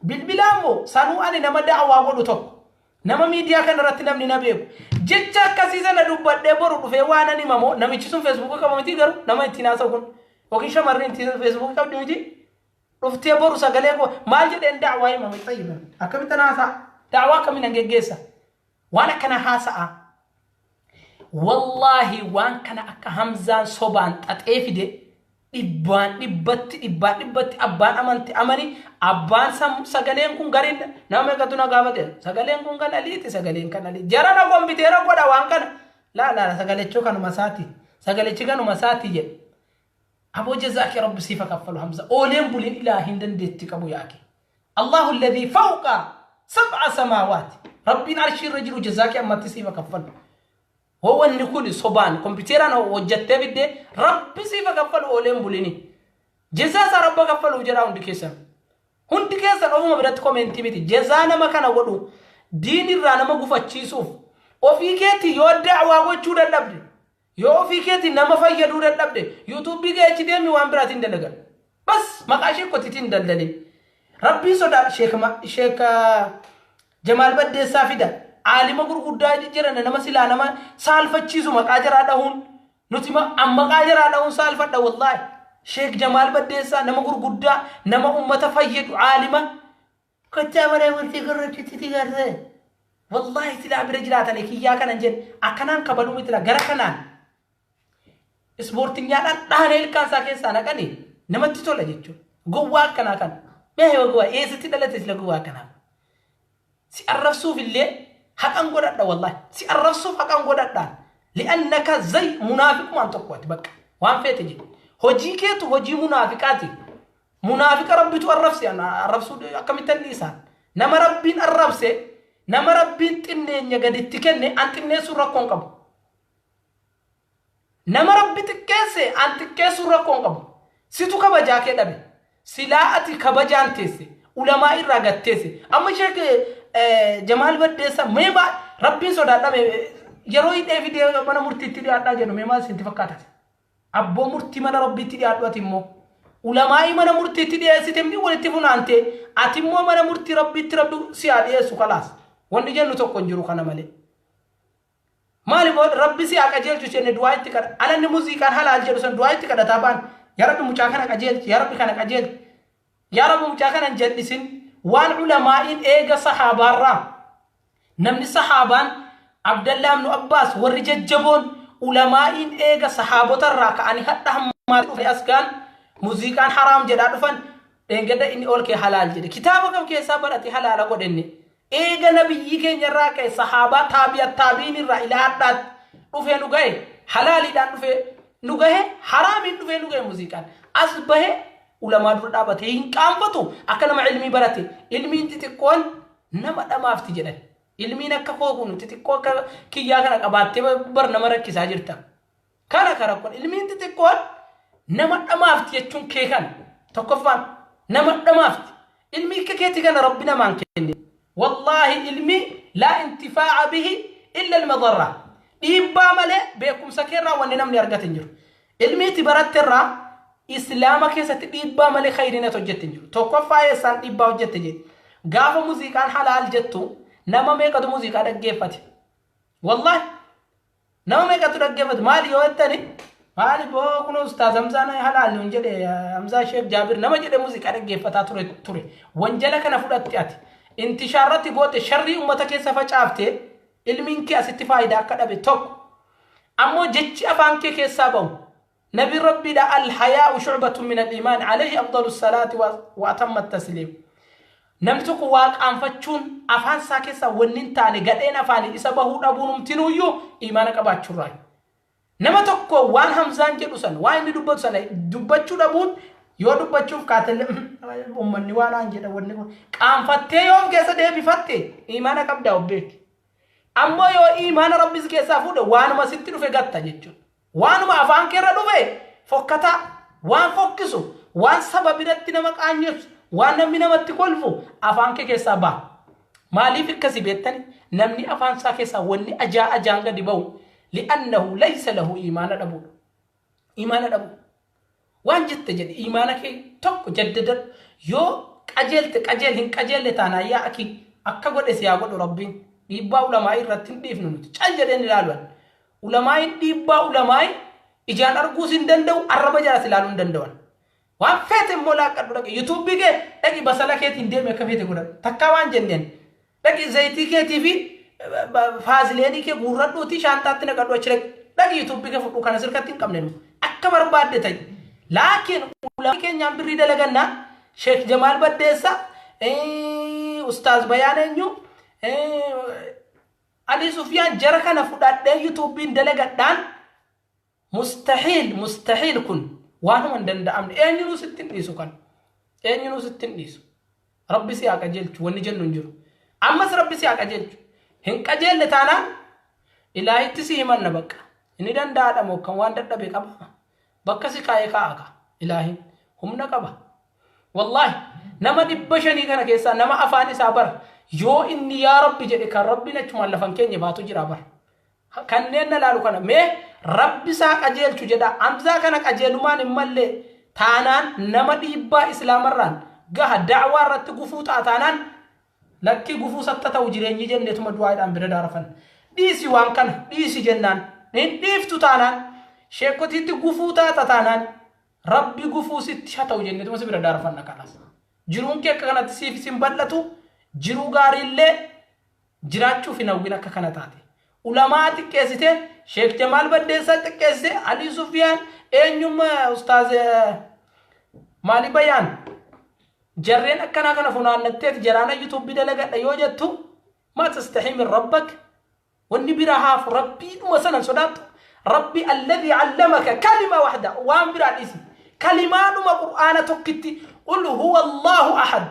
Bilbilaa immoo sanuu ani nama da'awaa godhu tokko. Nama miidiyaa kana irratti namni na beeku. Jecha akkasii sana dubbadhee boru dhufee waan ani himamoo namichi sun feesbuuka qaba miti garuu nama ittiin haasa'u kun. Yookiin shamarri ittiin feesbuuka qabdi miti. Dhuftee boru sagalee koo maal jedheen da'awaa himame xayyiba. Akkamitti haasa'a? Da'awaa akkamiin nan geggeessa? Waan akkana haasa'a. Wallaahi waan kana akka Hamzaan sobaan xaxee fide dhibbaan dhibbatti dhibbaan dhibbatti abbaan amanti amani abbaan sagaleen kun gariin nama meeqatu na gaafate sagaleen kun kan Aliiti sagaleen kan Alii jarana kombiteera godha waan kana laa laa sagalechoo kanuma isaati sagalechi kanuma isaati jedhe. Aboo jazaa kee rabbi siif haa kaffalu Hamza ooleen bulin ilaahiin dandeetti qabu yaake. Allahu alladhii fawqa sab'a samaawaati. Rabbiin arshii irra jiru jazaa kee ammatti siif haa kaffalu. Hoo wanni kun sobaan kompiiteeraan hojjattee fiddee rabbi siif haa kaffalu ooleen bulini. Jazaa isaa rabba kaffaluuf jedhaa hundi keessan. Hundi keessan ofuma biratti komeentii miti. Jazaa nama kana godhu diin irraa nama gufachiisuuf ofii keetii yoo da'waa gochuu dadhabde yoo ofii keetii nama fayyaduu dadhabde yuutuubii kee achi deemi waan biraatiin dalagan. Bas maqaa sheekotiitiin daldalin. Rabbiin sodaa sheeka Jamaal Baddeessaa fida. Aalima gurguddaa jiran nama silaa nama saalfachiisu maqaa jaraa dhahuun nuti maqaa jaraa dhahuun saalfadha wallaahi. Sheek Jamaal Baddeessaa nama gurguddaa nama ummata fayyadu aalima. Kottaa mana murtii gurrachitti gartee. Wallaahi silaa bira jiraatanii kiyyaa kanan jedhe akkanaan kabaluu miti gara kanaan. Ispoortinyaadhaan dhaanee ilkaan isaa keessaa naqanii namatti tola jechuudha. Gowwaa akkanaa kana. Mee yoo gowwaa eessatti dhalate sila gowwaa akkanaa. Si arrabsuuf illee haqan godhadha wallaahi. Si arrabsuuf haqan godhadha. Li'annaka zay munaafiqumaan tokko ati bakka waan feete jedhe. Hojii keetu hojii munaafiqaati. Munaafiqa rabbitu arrabse arrabsuu akkamittan dhiisaan. Nama rabbiin arrabse nama rabbiin xinneenya gaditti kenne an xinneessuun rakkoon qabu. Nama rabbi xiqqeesse an xiqqeessuun rakkoon qabu. Situ kabajaa kee dhabe. Silaa ati kabajaan teesse. Ulamaa irraa gatteesse. Amma sheek Jamaal Baddeessaa mee rabbiin sodaadhame yeroo hidhee fidee mana murtiitti dhiyaadhaa jedhu mee maal isintti fakkaata? Abboo murtii mana rabbiitti dhiyaadhu ati immoo. Ulamaa'ii mana murtiitti dhiyeessite miti walitti funaante ati immoo mana murtii rabbiitti rabbi si haa dhiyeessu kalaas. Wanni jennu tokko hin jiru kana malee. Maaliif rabbi si haa qajeelchu jenne du'aa itti kadha. Alanni muuziqaan halaal jedhu san du'aa itti kadhataa ba'an. Yaa rabbi mucaa kana qajeelchi, yaa rabbi kana qajeelchi. Yaa rabbi mucaa kana hin jal'isin. Waan ulamaa'iin eega sahaabaarraa namni sahaabaan Abdallah ibn Abbaas warri jajjaboon ulamaa'iin eega sahaabotarraa ka'anii hadha hammaa dhufanii as ga'an muuziqaan haraam jedhaa dhufan dheengadda inni ol kee halaal jedhe. Kitaaba kam keessaa barate halaala godhenne. Eega nabiyyii keenya irraa ka'e sahaabaa taabi'a taabi'iin irraa ilaa hadhaatti dhufee nu gahe halaaliidhaan dhufee nu gahe haraamiin dhufee nu gahe muuziqaan as bahe ulamaa dura dhaabatee hin qaanfatu akka nama ilmii barate ilmiin xixiqqoon nama dhamaafti jedhan ilmiin akka koo kun xixiqqoo akka kiyyaa kana qabaattee bar nama rakkisaa jirta kana kara kun ilmiin xixiqqoon nama dhamaafti jechuun kee kana. Tokkoffaan nama dhamaafti. Ilmi akka keetii kana Rabbi namaan kenne. Wallaahi, ilmi laa intifaa'a bihi illa almadarra. Dhiibbaa malee beekumsa keerraa wanni namni argate hin jiru. Ilmi itti baratte irraa Islaama keessatti dhiibbaa malee khayriin ati hojjette hin jiru. Tokkoffaa eessaan dhiibbaa hojjette jedhe. Gaafa muuziqaan halaal jettu nama meeqatu muuziqaa dhaggeeffate? Wallaahi, nama meeqatu dhaggeeffate? Maali yoo jettani, maali boo, kun Ustaaz Hamzaan halaal nuun jedhe, Hamzaa Sheek Jaabir nama jedhe muuziqaa dhaggeeffataa ture. Wanjala kana fudhatte, ati intishaarratti goote, sharrii ummata keessa facaafte. Ilmiin kee asitti faayidaa akka dhabe tokko. Ammoo jechi afaan kee keessaa bahu, Nabi Rabbiidha, "Alhayaa'u shucbatun min al-iimaan", alayhi afdalu salaati wa atamma tasliim. Namni tokko waa qaanfachuun, afaan isaa keessaa wanni hin taane gadheen afaanii isa bahuu dhabuun humtinuuyyuu imaana qabaachuurraa. Nama tokko waan Hamzaan jedhu sana, waan inni dubbatu sana dubbachuu dhabuun, yoo dubbachuuf kaatellee uummanni waan aan jedha, wanni kun qaanfattee yoo of keessa deebifatte imaana qabdaa, of beeki. Ammoo yoo imaana Rabbis keessaa fuudhe, waanuma sitti dhufe gatta jechuudha. Waanuma afaan keerra dhufe fokkataa, waan fokkisu, waan saba biratti nama qaanyessu, waan namni namatti kolfu afaan kee keessaa baha. Maaliif akkasi beektani? Namni afaan isaa keessaa wanni ajaa ajaan gadi bahu, li'annahu laysa lahu, imaana dhabuudha. Imaana dhabu. Waan jette jedhe, imaana kee tokko jaddadadhu. Yoo qajeelte qajeel, hin qajeelle taanaan, yaa akii, akka godhe si haa godhu Rabbiin. Dhiibbaa ulamaa irratti hin dhiifnu nuti. Cal jedheen ilaalu. Ulamaa'iin dhiibbaa ulamaa'ii ijaan arguus hin danda'u, arraba jalas ilaaluu hin danda'an. Waan feete immoo laaqqadhu, dhaqi yuutuubii kee dhaqi, basala keetiin deemi, akka feete godhadhu. Takkaa waan jenneen, dhaqi zayitii keetii fi faazileenii kee guurradhuutii shaantaatti naqadhu, achi dhaqi. Dhaqi yuutuubii kee fudhu, kana sirkatti hin qabne nu. Akka barbaadde ta'i. Laakiin ulamaa keenyaan birrii dalagannaa, Sheek Jamaal Baddeessa, Ustaaz Bayaan eenyu, Ali Sufyaan, jara kana fudhadhee yuutuubiin dalagadhaan, mustahiil, mustahiil. Kun waanuma hin danda'amne. Eenyunuu sitti hin dhiisu kan, eenyunuu sitti hin dhiisu. Rabbi si haa qajeelchu wanni jennu hin jiru. Ammas Rabbi si haa qajeelchu. Hin qajeelle taanaan Ilaahitti si himanna. Bakka inni danda'aadha moo kan waan dadhabe qaba? Bakka si kaa'ee kaa'a ka Ilaahin humna qaba. Wallaahi, nama 500 kana keessaa nama afaan isaa bara yoo inni "Yaa Rabbi" jedhe kan Rabbiin achumaan lafan keenya baatu jira bara. Kanneen na laalu kana mee Rabbi isaa qajeelchu jedha. Hamzaa kana qajeelumaan hin mallee taanaan, nama dhiibbaa Islaamarraan gaha, da'waa irratti gufuu ta'a taanaan, lakkii, gufuu satta ta'u jireenyi jenneetuma du'aadhaan bira daarafan. Dhiisi, waan kana dhiisi jennaan hin dhiiftu taanaan, sheekotiitti gufuu taata taanaan, Rabbi gufuu sitti haa ta'u jenneetuma si bira daarafanna. Kanaas jiruun kee akka kanatti siif sin bal'atu, jiruu gaariillee jiraachuuf hin hawwin akka kana taate. Ulamaa xiqqeessite, Sheek Jamaal Baddeessaa xiqqeessite, Alii Sufiyaan eenyummaa, Ustaaz Maali Bayaan, jarreen akkanaa kana funaannatteet jaraana yuutuubii dalagadha yoo jettu, maa tastahii min rabbak? Wanni biraa haafu, Rabbiidhuma sanan sodaattu? Rabbi alladhi allamaka kalima wahda, waan biraa dhiisi, kalimaadhuma Qur'aana tokkitti, "Qul huwa Allahu ahad",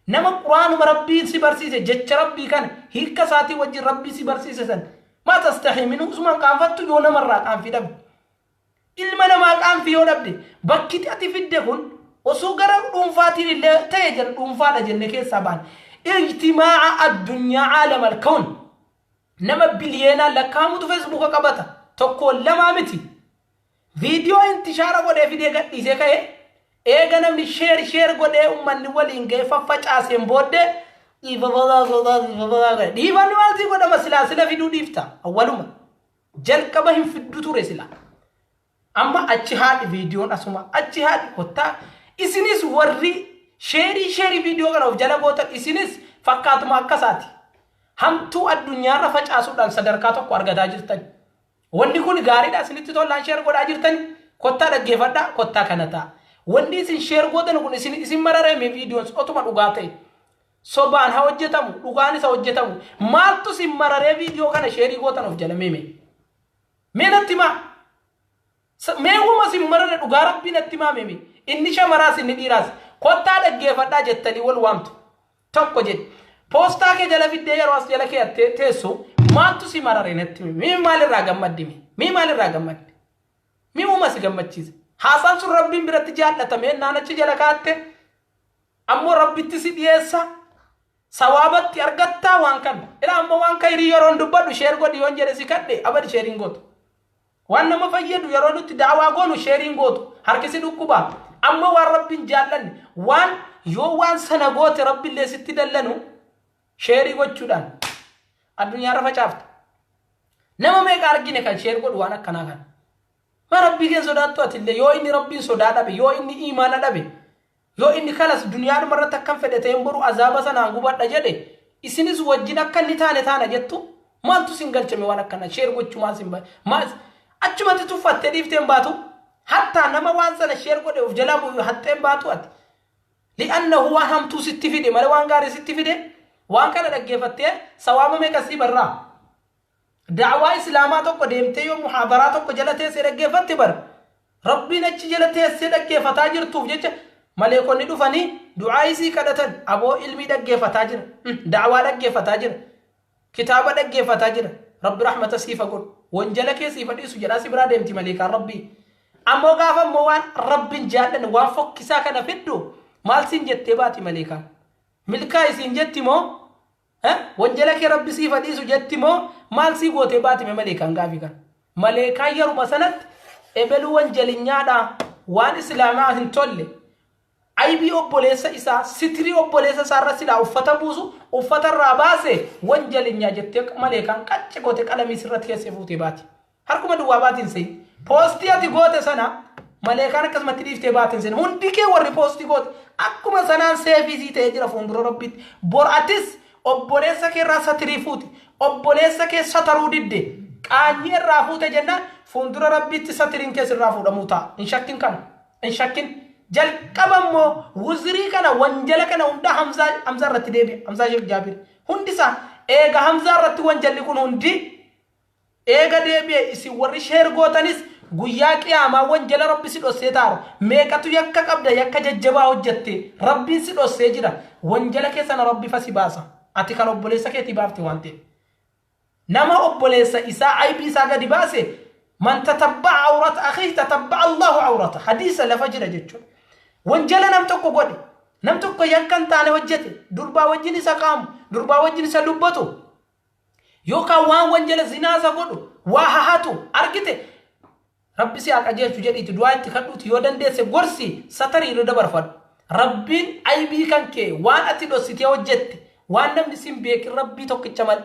nama Qur'aanuma Rabbii si barsiise, jecha Rabbii kana hiikka isaatii wajjin Rabbii si barsiise san, maa tastahii minhu? Usumaan qaanfattu. Yoo namarraa qaanfii dhabde, ilma namaa qaanfii yoo dhabde, bakki ati fidde kun osoo gara dhuunfaatiin illee ta'e jedha, dhuunfaadha jenne keessaa ba'an. Ijtimaa'a addunyaa, caalam alkawn, nama biliyeenaan lakkaa'amutu Feesbuuka qabata, tokkoon lamaa miti. Viidiyoo intishaara godhee fidee gadhiisee ka'e, eega namni share share godhee ummanni waliin ga'ee faffacaaseen booddee dhiifamni maaltii godhama? Silaa sila fiduu dhiifta, awwaluma jalqaba hin fiddu ture sila. Amma achi haadhi viidiyoon asuma achi haadhi kottaa. Isinis warri share share viidiyoo kana of jala gootan, isinis fakkaatuma akkasaati. Hamtuu addunyaarra facaasuudhaan sadarkaa tokko argataa jirtan. Wanni kun gaariidha isinitti tollaan share godhaa jirtan, kottaa dhaggeeffadhaa, kottaa kana ta'a. Wanni isin share gootan kun isin mararame. Viidiyoon otuma dhugaa ta'e, sobaan haa hojjetamu, dhugaan isa hojjetamu, maaltu isin mararee viidiyoo kana share gootan of jala? Meeme, mee natti himaa. Mee wuma isin marare, dhugaa Rabbii natti himaa. Meeme, inni shamaraas inni dhiiraas kottaa dhaggeeffadhaa jettanii wal waamtu tokko jedhe, poostaa kee jala fiddee yeroo as jala kee teessu, maaltu si marare natti himi. Mii maalirraa gammaddi? Mii maalirraa gammaddi? Mii uuma si gammachiise? Haasaan sun Rabbiin biratti jaallatame naan achi jala kaatte ammoo Rabbitti si dhiyeessa, sawaabatti argattaa waan kana. Ila ammoo waan kayrii yeroon dubbadhu share godhi yoon jedhe si kadhe abadi share hin gootu. Waan nama fayyadu yeroo nutti daawaa goonu share hin gootu. Harki si dhukkuba. Amma waan Rabbiin jaallanne, waan yoo waan sana goote Rabbiillee sitti dallanu share gochuudhaan addunyaarra facaafta. Nama meeqa argine kan share godhu waan akkanaa kana? Ma Rabbii kee sodaattu atillee? Yoo inni Rabbiin sodaa dhabe, yoo inni imaana dhabe, yoo inni kalas duniyaadhuma irratti akkam fedhe ta'een boru azaaba sanaan gubadha jedhe, isinis wajjin akka inni taane taana jettu. Maaltu sin galchame? Waan akkana share gochuu maal sin maal achumatti tuffattee dhiifteen baatu? Hattaa nama waan sana share godhe of jalaa bu'u haxxeen baatu ati. Li'annahu waan hamtuu sitti fide malee waan gaarii sitti fide? Waan kana dhaggeeffattee sawaaba meeqa sii barraa? Da'waa Islaamaa tokko deemtee yoo muhaadaraa tokko jala teessee dhaggeeffatte, bar Rabbiin achi jala teessee dhaggeeffataa jirtuuf jecha maleekonni dhufanii du'aa isii kadhatan. Aboo, ilmii dhaggeeffataa jira, da'waa dhaggeeffataa jira, kitaaba dhaggeeffataa jira, Rabbi rahmata siifa godhu, wanjala kee siifa dhiisu jedhaa si biraa deemti maleekaan Rabbii. Ammoo gaafa immoo waan Rabbiin jaallanne, waan fokkisaa kana fiddu, maal siin jettee baati maleekaan? Milkaa isiin jetti moo, wanjala kee Rabbi siifa dhiisu jetti moo, maal sii gootee baatime maleekaan? Gaafii kana maleekaan yeruma sanatti ebeluu wanjalinyaadha, waan Islaamaa hin tolle, aybii obboleessa isaa, sitirii obboleessa isaa irra silaa uffata buusu uffata irraa baase, wanjalinyaa jettee maleekaan qacci goote qalamii sirratti keessee fuutee baati. Harkuma duwwaa baatiin seeni. Post ati goote sana maleekaan akkasumatti dhiiftee baatiin seeni. Hundi kee warri post goote akkuma sanaan seefisii ta'ee jira fuuldura Rabbiitti. Bor atis obboleessa kee irraa satirii fuute, obboleessa kee sataruu didde, qaanyii irraa fuute jennaan fuuldura Rabbiitti satiriin kee sirraa fuudhamuu ta'a. Hin shakkin kana. Hin shakkin. Jalqaba immoo wuzirii kana, wanjala kana hunda Hamzaa irratti deebi'a. Hamzaa Sheekh Jaabir. Hundi isaa eega Hamzaa irratti wanjalli kun hundi eega deebi'e, isin warri share gootanis guyyaa qiyaamaa wanjala Rabbi si dhossee taaru meeqatu yakka qabda, yakka jajjabaa hojjatte Rabbiin si dhossee jira. Wanjala keessana Rabbi fasi baasa. Ati kan obboleessa keetii baafte waan ta'eef. Nama obboleessa isaa aybii isaa gadi baase, man tatabba'a awrata akhihi tatabba'a Allahu awrata, hadiisa lafa jira jechuudha. Wanjala nam tokko godhe, nam tokko yakka hin taane hojjete, durbaa wajjin isa qaamu, durbaa wajjin isa dubbatu, yookaan waan wanjala zinaa isa godhu, waa hahatu argite, Rabbi si haa qajeelchu jedhiiti du'aa itti kadhuuti, yoo dandeesse gorsi, satarii irra dabarfadhu. Rabbiin aybii kan kee, waan ati dhossitee hojjette, waan namni sin beekin Rabbii tokkicha malee,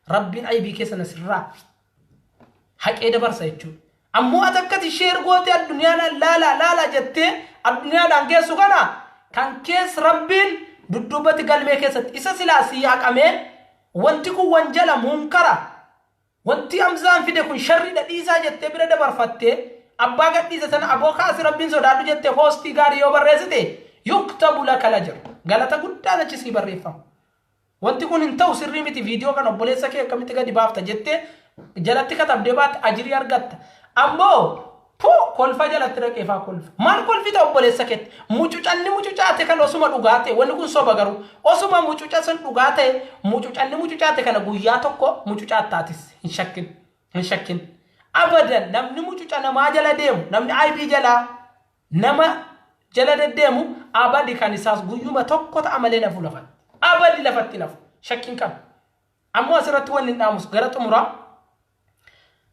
Rabbiin aybii kee sana sirraa haqee dabarsa jechuudha. Ammoo ati akkati share gootee addunyaadhaan laalaa laalaa jettee addunyaadhaan geessu kana kan kees Rabbiin dudduubatti galmee keessatti isa silaa sii haqamee, wanti kun wanjala munkara, wanti Hamzaan fide kun sharriidha, dhiisaa jettee bira dabarfattee, abbaa gadhiise sana aboo kaasi Rabbiin sodaadhu jettee post gaarii yoo barreessite, yuktabu laka lajr, galata guddaan achi sii barreeffama. Wanti kun hin ta'u, sirrii miti, viidiyoo kan obboleessa kee akkamitti gadi baafta jettee jalatti katabdee baatte ajirii argatta. Ammoo pu kolfa jalatti dhaqee faa kolfa. Maal kolfita obboleessa keetti? Mucucanni mucucaate kan osuma dhugaa ta'e, wanni kun soba, garuu osuma mucuca sun dhugaa ta'e, mucucanni mucucaate kana guyyaa tokko mucucaattaatis hin shakkin. Hin shakkin. Abadan namni mucuca namaa jala deemu, namni aybii jalaa nama jala deddeemu, abadi kan isaas guyyuma tokko ta'a malee nafu lafatti. Abadi lafatti nafu. Shakkiin qabu. Ammoo asirratti wanni hin dhaamus gara xumuraa,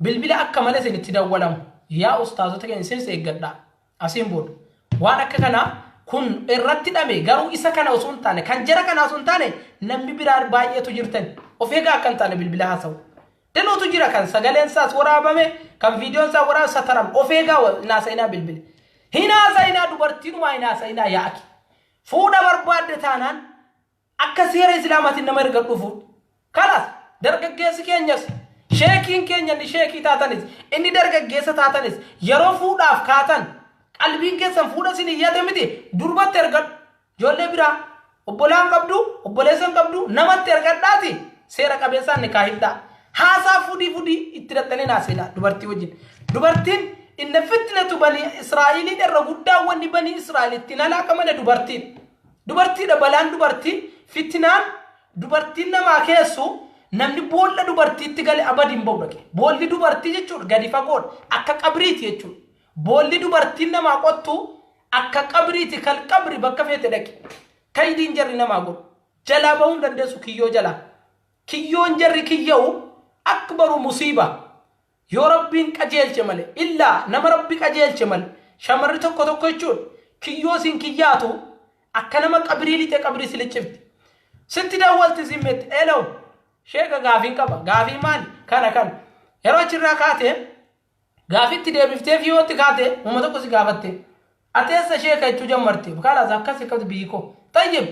bilbila akka malee isinitti dawwalamu, yaa ustaazota keenya, isinis eeggadhaa. Asiin booda waan akka kanaa kun irratti dhame, garuu isa kana osoo hin taane, kan jara kanaa osoo hin taane, namni biraa baay'eetu jirtan, of eegaa akka hin taane bilbila haasa'u. Danuutu jira kan sagaleen isaas waraabame, kan viidiyoon isaa waraabame satarame. Of eegaa, hin haasa'inaa bilbila. Hin haasa'inaa, dubartiinumaa hin haasa'inaa yaa'aki. Fuudha barbaadde taanaan akka seera Islaamaatiin nama erga dhufu. Kalaas dargaggeessi keenyas, sheekiin keenya inni sheekii taatanis, inni dargaggeessa taatanis, yeroo fuudhaaf kaatan qalbiin keessan fuudha isin iyyate miti, durbatti ergadhu. Ijoollee biraa obbolaan qabdu, obboleessa hin qabdu, namatti ergadhaati seera qabeessaan nikaa hidhaa. Haasaa fudii fudii itti dhaxxanii naaseenaa dubartii wajjin. Dubartiin inna fitnatu banii Israa'eliin irra guddaa, wanni banii Israa'el ittiin halaakamane dubartiin. Dubartiidha balaan dubartii, fitnaan dubartiin namaa keessu, namni boolla dubartiitti gale abadi hin ba'u dhaqe. Boolli dubartii jechuudha gadi fagoodha, akka qabriiti jechuudha. Boolli dubartiin namaa qottu akka qabriiti, kal qabri bakka feete dhaqi. Kaydiin jarri namaa godhu. Jalaa bahuu hin dandeessu kiyyoo jalaa. Kiyyoon jarri kiyya'u akbaru musiiba. Yoo Rabbiin qajeelche malee, illaa nama Rabbi qajeelche malee, shamarri tokko tokko jechuun kiyyoo siin kiyyaatu akka nama qabrii lixee qabrii si liccifti. Sitti dawwalti siin meetti, "Hello, sheeka, gaafiin qaba." "Gaafii maali?" "Kana kana." Yeroo achirraa kaatee gaafitti deebiftee fi yootti kaate uuma tokko si gaafatte. "Ati eessa, sheeka?" jechuu jammarte. "Kalaas, akkas akkas biyyi koo." "Tayyib."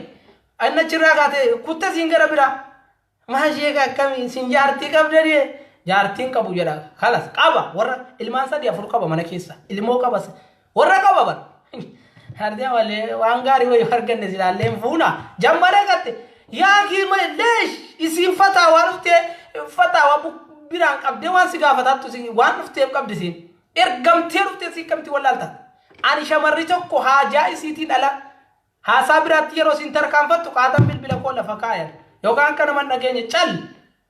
Inni achirraa kaate kutte siin gara biraa. "Maa sheeka, akkamii siin, jaartii qabdanii?" "Jaartiin qabu" jedha. Kalas, qaba, warra ilmaan sadii afur qaba, mana keessa. Ilmoo qaba, warra qaba bara. Hardee malee waan gaarii wayii arganne silaallee fuuna. Jammaree gatte. Yaa kiima, leesh isiin fataa waan dhuftee, fataa waan biraan qabdee waan si gaafataattu waan dhufteef qabdi siin. Ergamtee dhuftee si kamti wallaalta. Ani shamarri tokko haajaa isiitiin ala haasaa biraatti yeroo isin tarkaanfattu qaatan bilbila koo lafa kaayan. Yookaan akka nama hin dhageenye cal.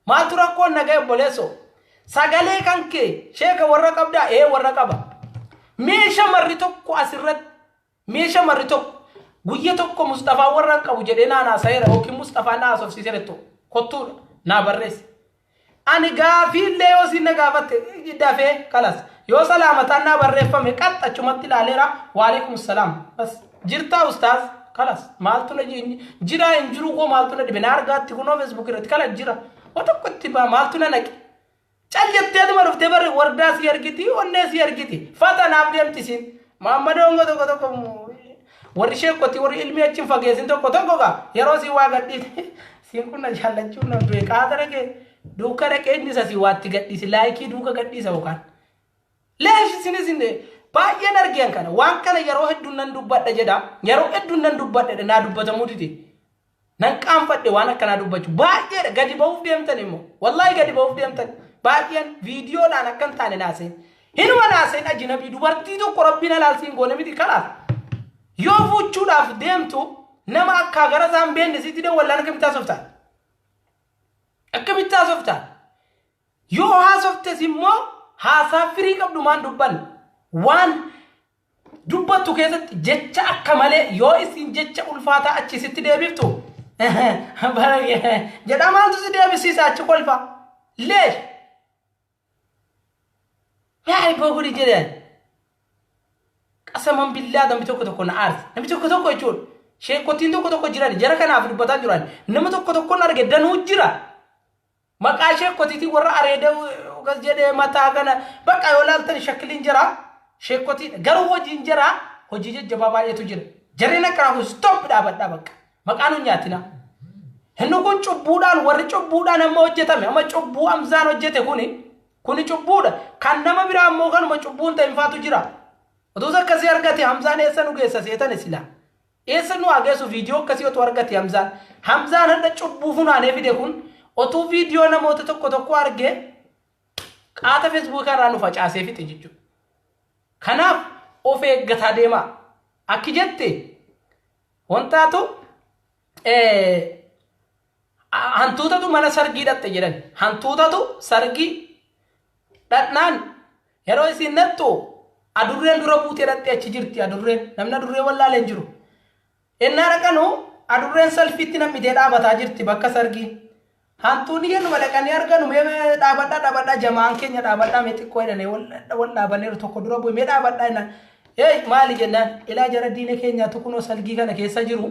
Maaltu rakkoon nagaya, obboleessoo? Sagalee kan kee, "Sheeka, warra qabdaa?" "Ee, warra qaba." Mee shamarri tokko asirratti, mee shamarri tokko guyya tokko "Mustafaa warra hin qabu" jedhee naan haasa'eera yookiin "Mustafaa na haasofsiiseera" jettu kottuudha naa barreessi. Ani gaafiillee yoo isin na gaafatte dafee kalas yoo salaamataan naa barreeffame qaxxa achumatti ilaaleera, "Waalaikum salaam, bas jirtaa ustaaz?" Kalas, maaltu na jira hin jiru koo, maaltu na dhibe? Na argaatti kunoo Facebook irratti kala jira. Wa tokko itti baa, maaltu na naqe? Cal jetteetuma dhuftee barri wardaa si argiti, onnee si argiti. Fata naaf deemti siin. Maammadoon tokko tokko, warri sheekoti, warri ilmi achi hin fageessin tokko tokko gaa yeroo si waa gadhiise, "Siin kun na jaallachuun na du'e," qaata dhaqee duuka dhaqee inni isa si waatti gadhiise laayikii duuka gadhiisa yookaan. Leesh isinis baay'een argeen kana, waan kana yeroo hedduun nan dubbadha jedha, yeroo hedduun nan dubbadha, naa dubbatamuu dide. Nan qaanfadhe waan akkanaa dubbachuu baay'eedha. Gadi ba'uuf deemtan immoo, wallaahi gadi ba'uuf deemtan baay'een viidiyoodhaan akka hin taane naaseen. Hinuma naaseen ajinabii dubartii tokko Rabbiin halaalsiin goone miti. Kalaas, yoo fuuchuudhaaf deemtu nama akkaa gara isaan beekne sitti dawwallaan akkamitti haasoftaan? Akkamitti haasoftaan? Yoo haasoftes immoo haasaa firii qabdu maan dubbanne? Waan dubbattu keessatti jecha akka malee yoo isin jecha ulfaataa achi sitti deebiftu jedha, maaltu si deebisiisa achi kolfa? Leesh yaa ibboo kuni jedhan, qasaman billaa, namni tokko tokko na aarsa. Namni tokko tokko jechuun sheekotiin tokko tokko jiran, jara kanaaf dubbataa jiran, nama tokko tokkoon arge danuu jira. Maqaa sheekotiitiin warra areeda akkas jedhee mataa kana bakka yoo laaltan shakkiliin jira, sheekotii garuu hojiin jira, hojii jajjabaa baay'eetu jira. Jarreen akkanaa kun stop, dhaabadhaa, bakka maqaa nu nyaatina. Inni kun cubbuudhaan, warri cubbuudhaan amma hojjetame, amma cubbuu Hamzaan hojjete kuni cubbuudha. Kan nama biraa immoo kanuma cubbuun ta'in faatu jira. Otuus akkasii argate Hamzaan eessa nu geessa seetan silaa? Eessa nu haa geessu viidiyoo akkasii otoo argate Hamzaan? Hamzaan hadha cubbuu funaanee fide kun otuu viidiyoo namoota tokko tokko argee qaata Feesbuukii irraa nu facaasee fixe jechuudha. Kanaaf of eeggataa deemaa. Akki jette wantaatu hantuutatu mana sargii dhatte jedhan. Hantuutatu sargii dhadhnaan yeroo isin nattu adurreen dura buutee dhattee achi jirti adurreen. Namni adurree wallaalee hin jiru. Ennaa dhaqanu adurreen salfiitti nam'itee dhaabataa jirti bakka sargii. Hantuunni yennuma dhaqanii arganu, "Mee dhaabadhaa, dhaabadhaa, jamaan keenya dhaabadhaa, mee xiqqoo" jedhanii wal dhaabaniiru, tokko dura bu'e, "Mee dhaabadhaa" jennaan. "Ee, maali?" jennaan, "Ilaa, jara diina keenyaatu kunoo salgii kana keessa jiru.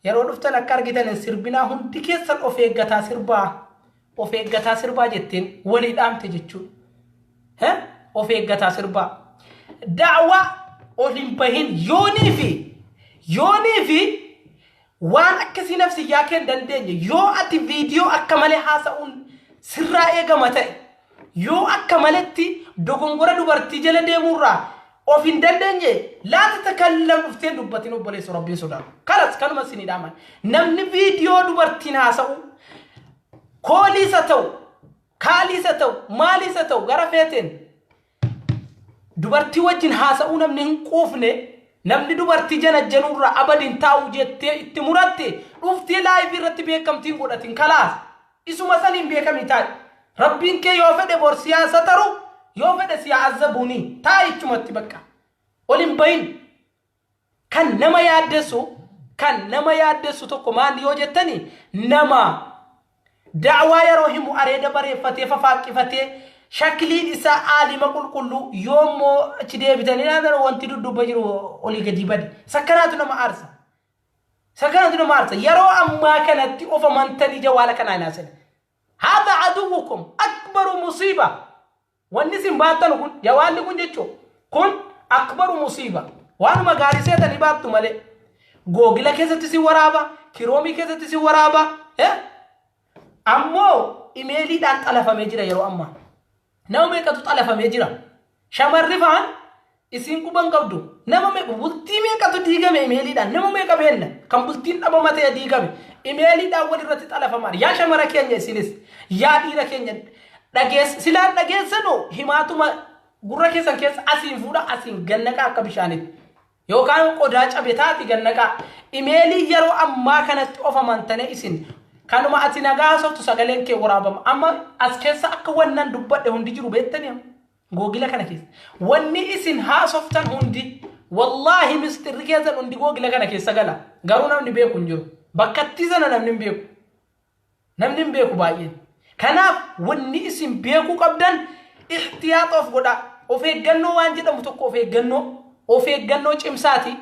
Yeroo dhuftan akka argitan sirbinaa, hundi keessan of eeggataa sirbaa. Of eeggataa sirbaa" jetteen walii dhaamte jechuudha. Of eeggataa sirbaa. Daawwaa ol hin bahin yoonii fi waan akkasii nafsiyyaa kee hin dandeenye, yoo ati viidiyoo akka malee haasa'uun sirraa eegama ta'e, yoo akka maletti dogongora dubartii jala deemuurraa of hin dandeenye, laata takallam dhufteen dubbatin, obboleessu Rabbiin sodaatu. Kalas, kanuma isinii dhaaman. Namni viidiyoo dubartiin haasa'u, kooliis haa ta'u, kaaliis haa ta'u, maaliis haa ta'u, gara feeteen dubartii wajjin haasa'uu namni hin quufne, namni dubartii janajjanuurraa abadiin taa'u jettee itti muratte, dhuftee live irratti beekamtiin godhatin. Kalaas, isuma saniin beekamii taa'e. Rabbiin kee yoo fedhe bor siyaasa taru. Yoo fedhe si azzabuuni taa'ichumatti bakka ol hin bahin. Kan nama yaaddessu kan nama yaaddessu tokko maal yoo jettani, nama da'waa yeroo himu areeda bareeffatee fafaaqqifatee shakliin isaa aalima qulqulluu, yoommoo achi deebitanii ilaalan wanti dudduuba jiru olii gadi bade. Sakkanaatu nama aarsa. Sakkanaatu nama aarsa. Yeroo ammaa kanatti of amantanii jawaala kanaa hin haasa'in. هذا عدوكم أكبر مصيبة. Wanni isin baattan kun, jawaalli kun jechuun kun أكبر مصيبة. Waanuma gaarii seetanii baattu malee Google keessatti si waraaba, Chrome keessatti si waraaba. Ammoo imeeliidhaan xalafamee jira yeroo ammaa. Nama meeqatu xalafamee jira? Shamarri fa'aan isiin quban qabdu. Nama meeqa, bultii meeqatu diigame imeeliidhaan? Nama meeqa beenna kan bultiin dhabama ta'e diigame imeeliidhaan wal irratti xalafamaa? Yaa shamara keenya, isinis yaa dhiira keenya, dhageess silaan dhageessanoo himaatuma gurra keessan keessa asiin fuudha, asiin gannaqaa akka bishaanitti yookaan qodaa cabe taati gannaqaa. Imeelii yeroo ammaa kanatti of amantanii isin kanuma ati nagaa haasoftu sagaleen kee waraabama. Amma as keessa akka wannan dubbadhe hundi jiru beektanii, Google kana keessa wanni isin haasoftan hundi, wallaahi, mistirri keessan hundi Google kana keessa gala. Garuu namni beeku hin jiru. Bakkattii sana namni hin beeku, namni hin beeku baay'een. Kanaaf wanni isin beekuu qabdan, ihtiyaaxa of godhaa, of eeggannoo waan jedhamu tokko, of eeggannoo cimsaati.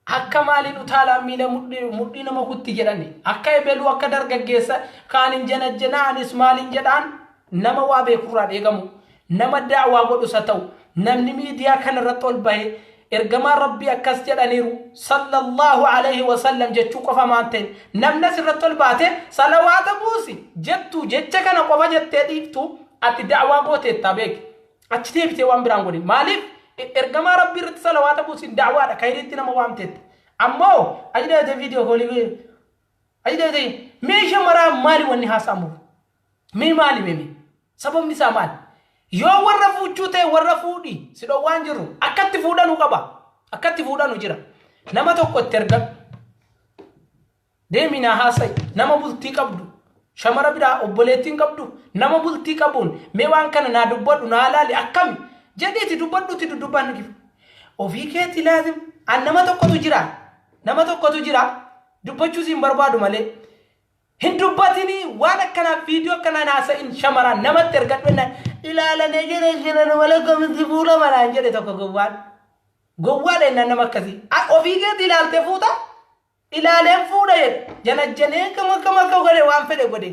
Akka maaliin utaalaan miila mudhii nama kutti jedhani, akka ebeluu akka dargaggeessa kaanin janajjanaa anis maaliin jedhaan, nama waa beekurraa eegamu, nama daawaa godhus haa ta'u, namni miidiyaa kanarratti ol bahee ergamaan Rabbii akkas jedhaniiru صلى الله عليه وسلم jechuu qofa maan ta'in, namni asirratti ol baate salawaata buusi jettu, jecha kana qofa jettee dhiiftu, ati daawaa gooteettaa beeki. Achi deebitee waan biraan godhin. Maaliif? Ergamaa Rabbii irratti salawaata buusin daawaadha, kayriitti nama waamteetta. Ammoo achi deebitee video call, achi deebitee meeshaa maraa maali wanni haasa'amuuf? Mee maali meemi? Sababni isaa maali? Yoo warra fuuchuu ta'e warra fuudhi, si dhowwaan jiru. Akkatti fuudhanuu qaba, akkatti fuudhanu jira. Nama tokko itti ergadhu, deemi naa haasa'i. Nama bultii qabdu, shamara biraa obboleettiin qabdu, nama bultii qabuun mee waan kana naa dubbadhu, naa laali, akkami jedhiiti dubbadhuuti duddubbaan gifu ofii keetti laazim. An nama tokkotu jira, nama tokkotu jira, dubbachuu siin barbaadu malee hin dubbatinii. Waan akkanaa viidiyoo akkanaa haasa'in, shamaraan namatti ergadhu jennaan ilaalanii jedhe jiran malee kamitti fuula manaan jedhe tokko. Gowwaan gowwaadha jennaan nama akkasii ofii keetti ilaaltee fuuta, ilaaleen fuudha jedhe, janajjanee kama kama akka godhe waan fedhe godhe.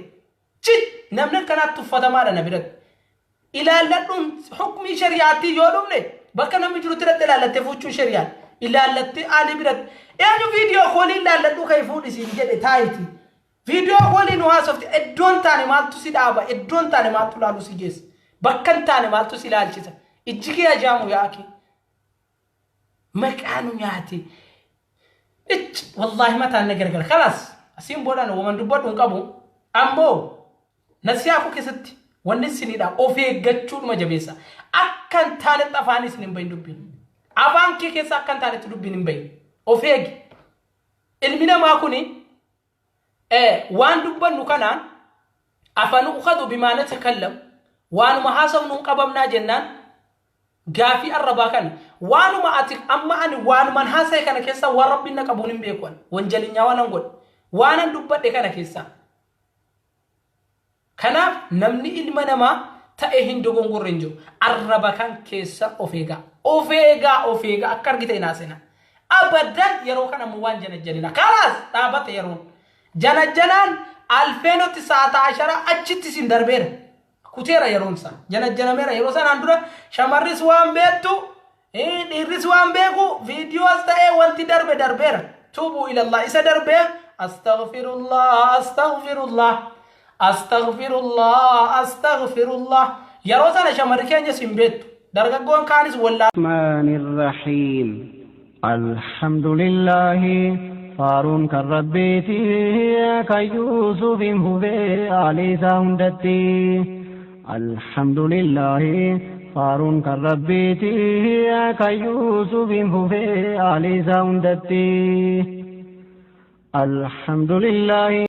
Chit, namni akkanaatti tuffatamaadha na biratti. Ilaalladhuun hukmii shari'aatti yoo dhufne, bakka namni jirutti irratti ilaallattee fuuchuun shari'aan ilaallattee aalii biratti eenyu video call ilaalladhuu kai fuudhisiin jedhe taayiti. Video call nu haasofte, iddoon taane maaltu si dhaaba? Iddoon taane maaltu ilaalu si geessa? Bakka hin taane maaltu si ilaalchisa? Ijji kee ajaamu yaaki. Maqaa nu nyaate. Ich, wallaahi mataan na gargara. خلاص, asiin boodaan waman dubbadhu hin qabu. Ammoo nasiyaa koo keessatti wanni isinidha, of eeggachuudhuma jabeessa. Akka hin taanetti afaan isin hin bahin dubbiin. Afaan kee keessa akka hin taanetti dubbiin hin bahin. Of eegi. Ilmi namaa kuni waan dubbannu kanaan أفنؤاخذ بما نتكلم, waanuma haasofnu hin qabamnaa jennaan, gaafii arrabaa kana waanuma ati amma ani waanuman haasa'e kana keessa waan Rabbiin na qabuun hin beeku. Ani wanjalinyaa waanan godhe waanan dubbadhe kana keessa. Kanaaf namni ilma namaa ta'e hin dogongorre hin jiru. Arraba kan keessa of eegaa, of eegaa, of eegaa. Akka argite hin haasina abadan. Yeroo kana ammoo waan janajjanina خلاص dhaabate. Yeroon janajjanaan alfeenotti sa'ata ashara achitti isin darbeera, kuteera. Yeroon isaa janajjanameera. Yeroo sanaan dura shamarris waan beektu, dhiirris waan beeku, viidiyoos ta'ee wanti darbe darbeera. توبوا إلى الله. Isa darbee أستغفر الله، أستغفر الله، أستغفر الله، أستغفر الله. Yeroo sana shamarri keenyas hin beektu, dargaggoon kaanis wallaa. الرحمن الرحيم. الحمد لله faaruun kan Rabbiiti, kan Yuusufin hubee aalii hundatti. الحمد لله faaruun kan Rabbiiti, kan Yuusufin hubee aalii hundatti. الحمد لله.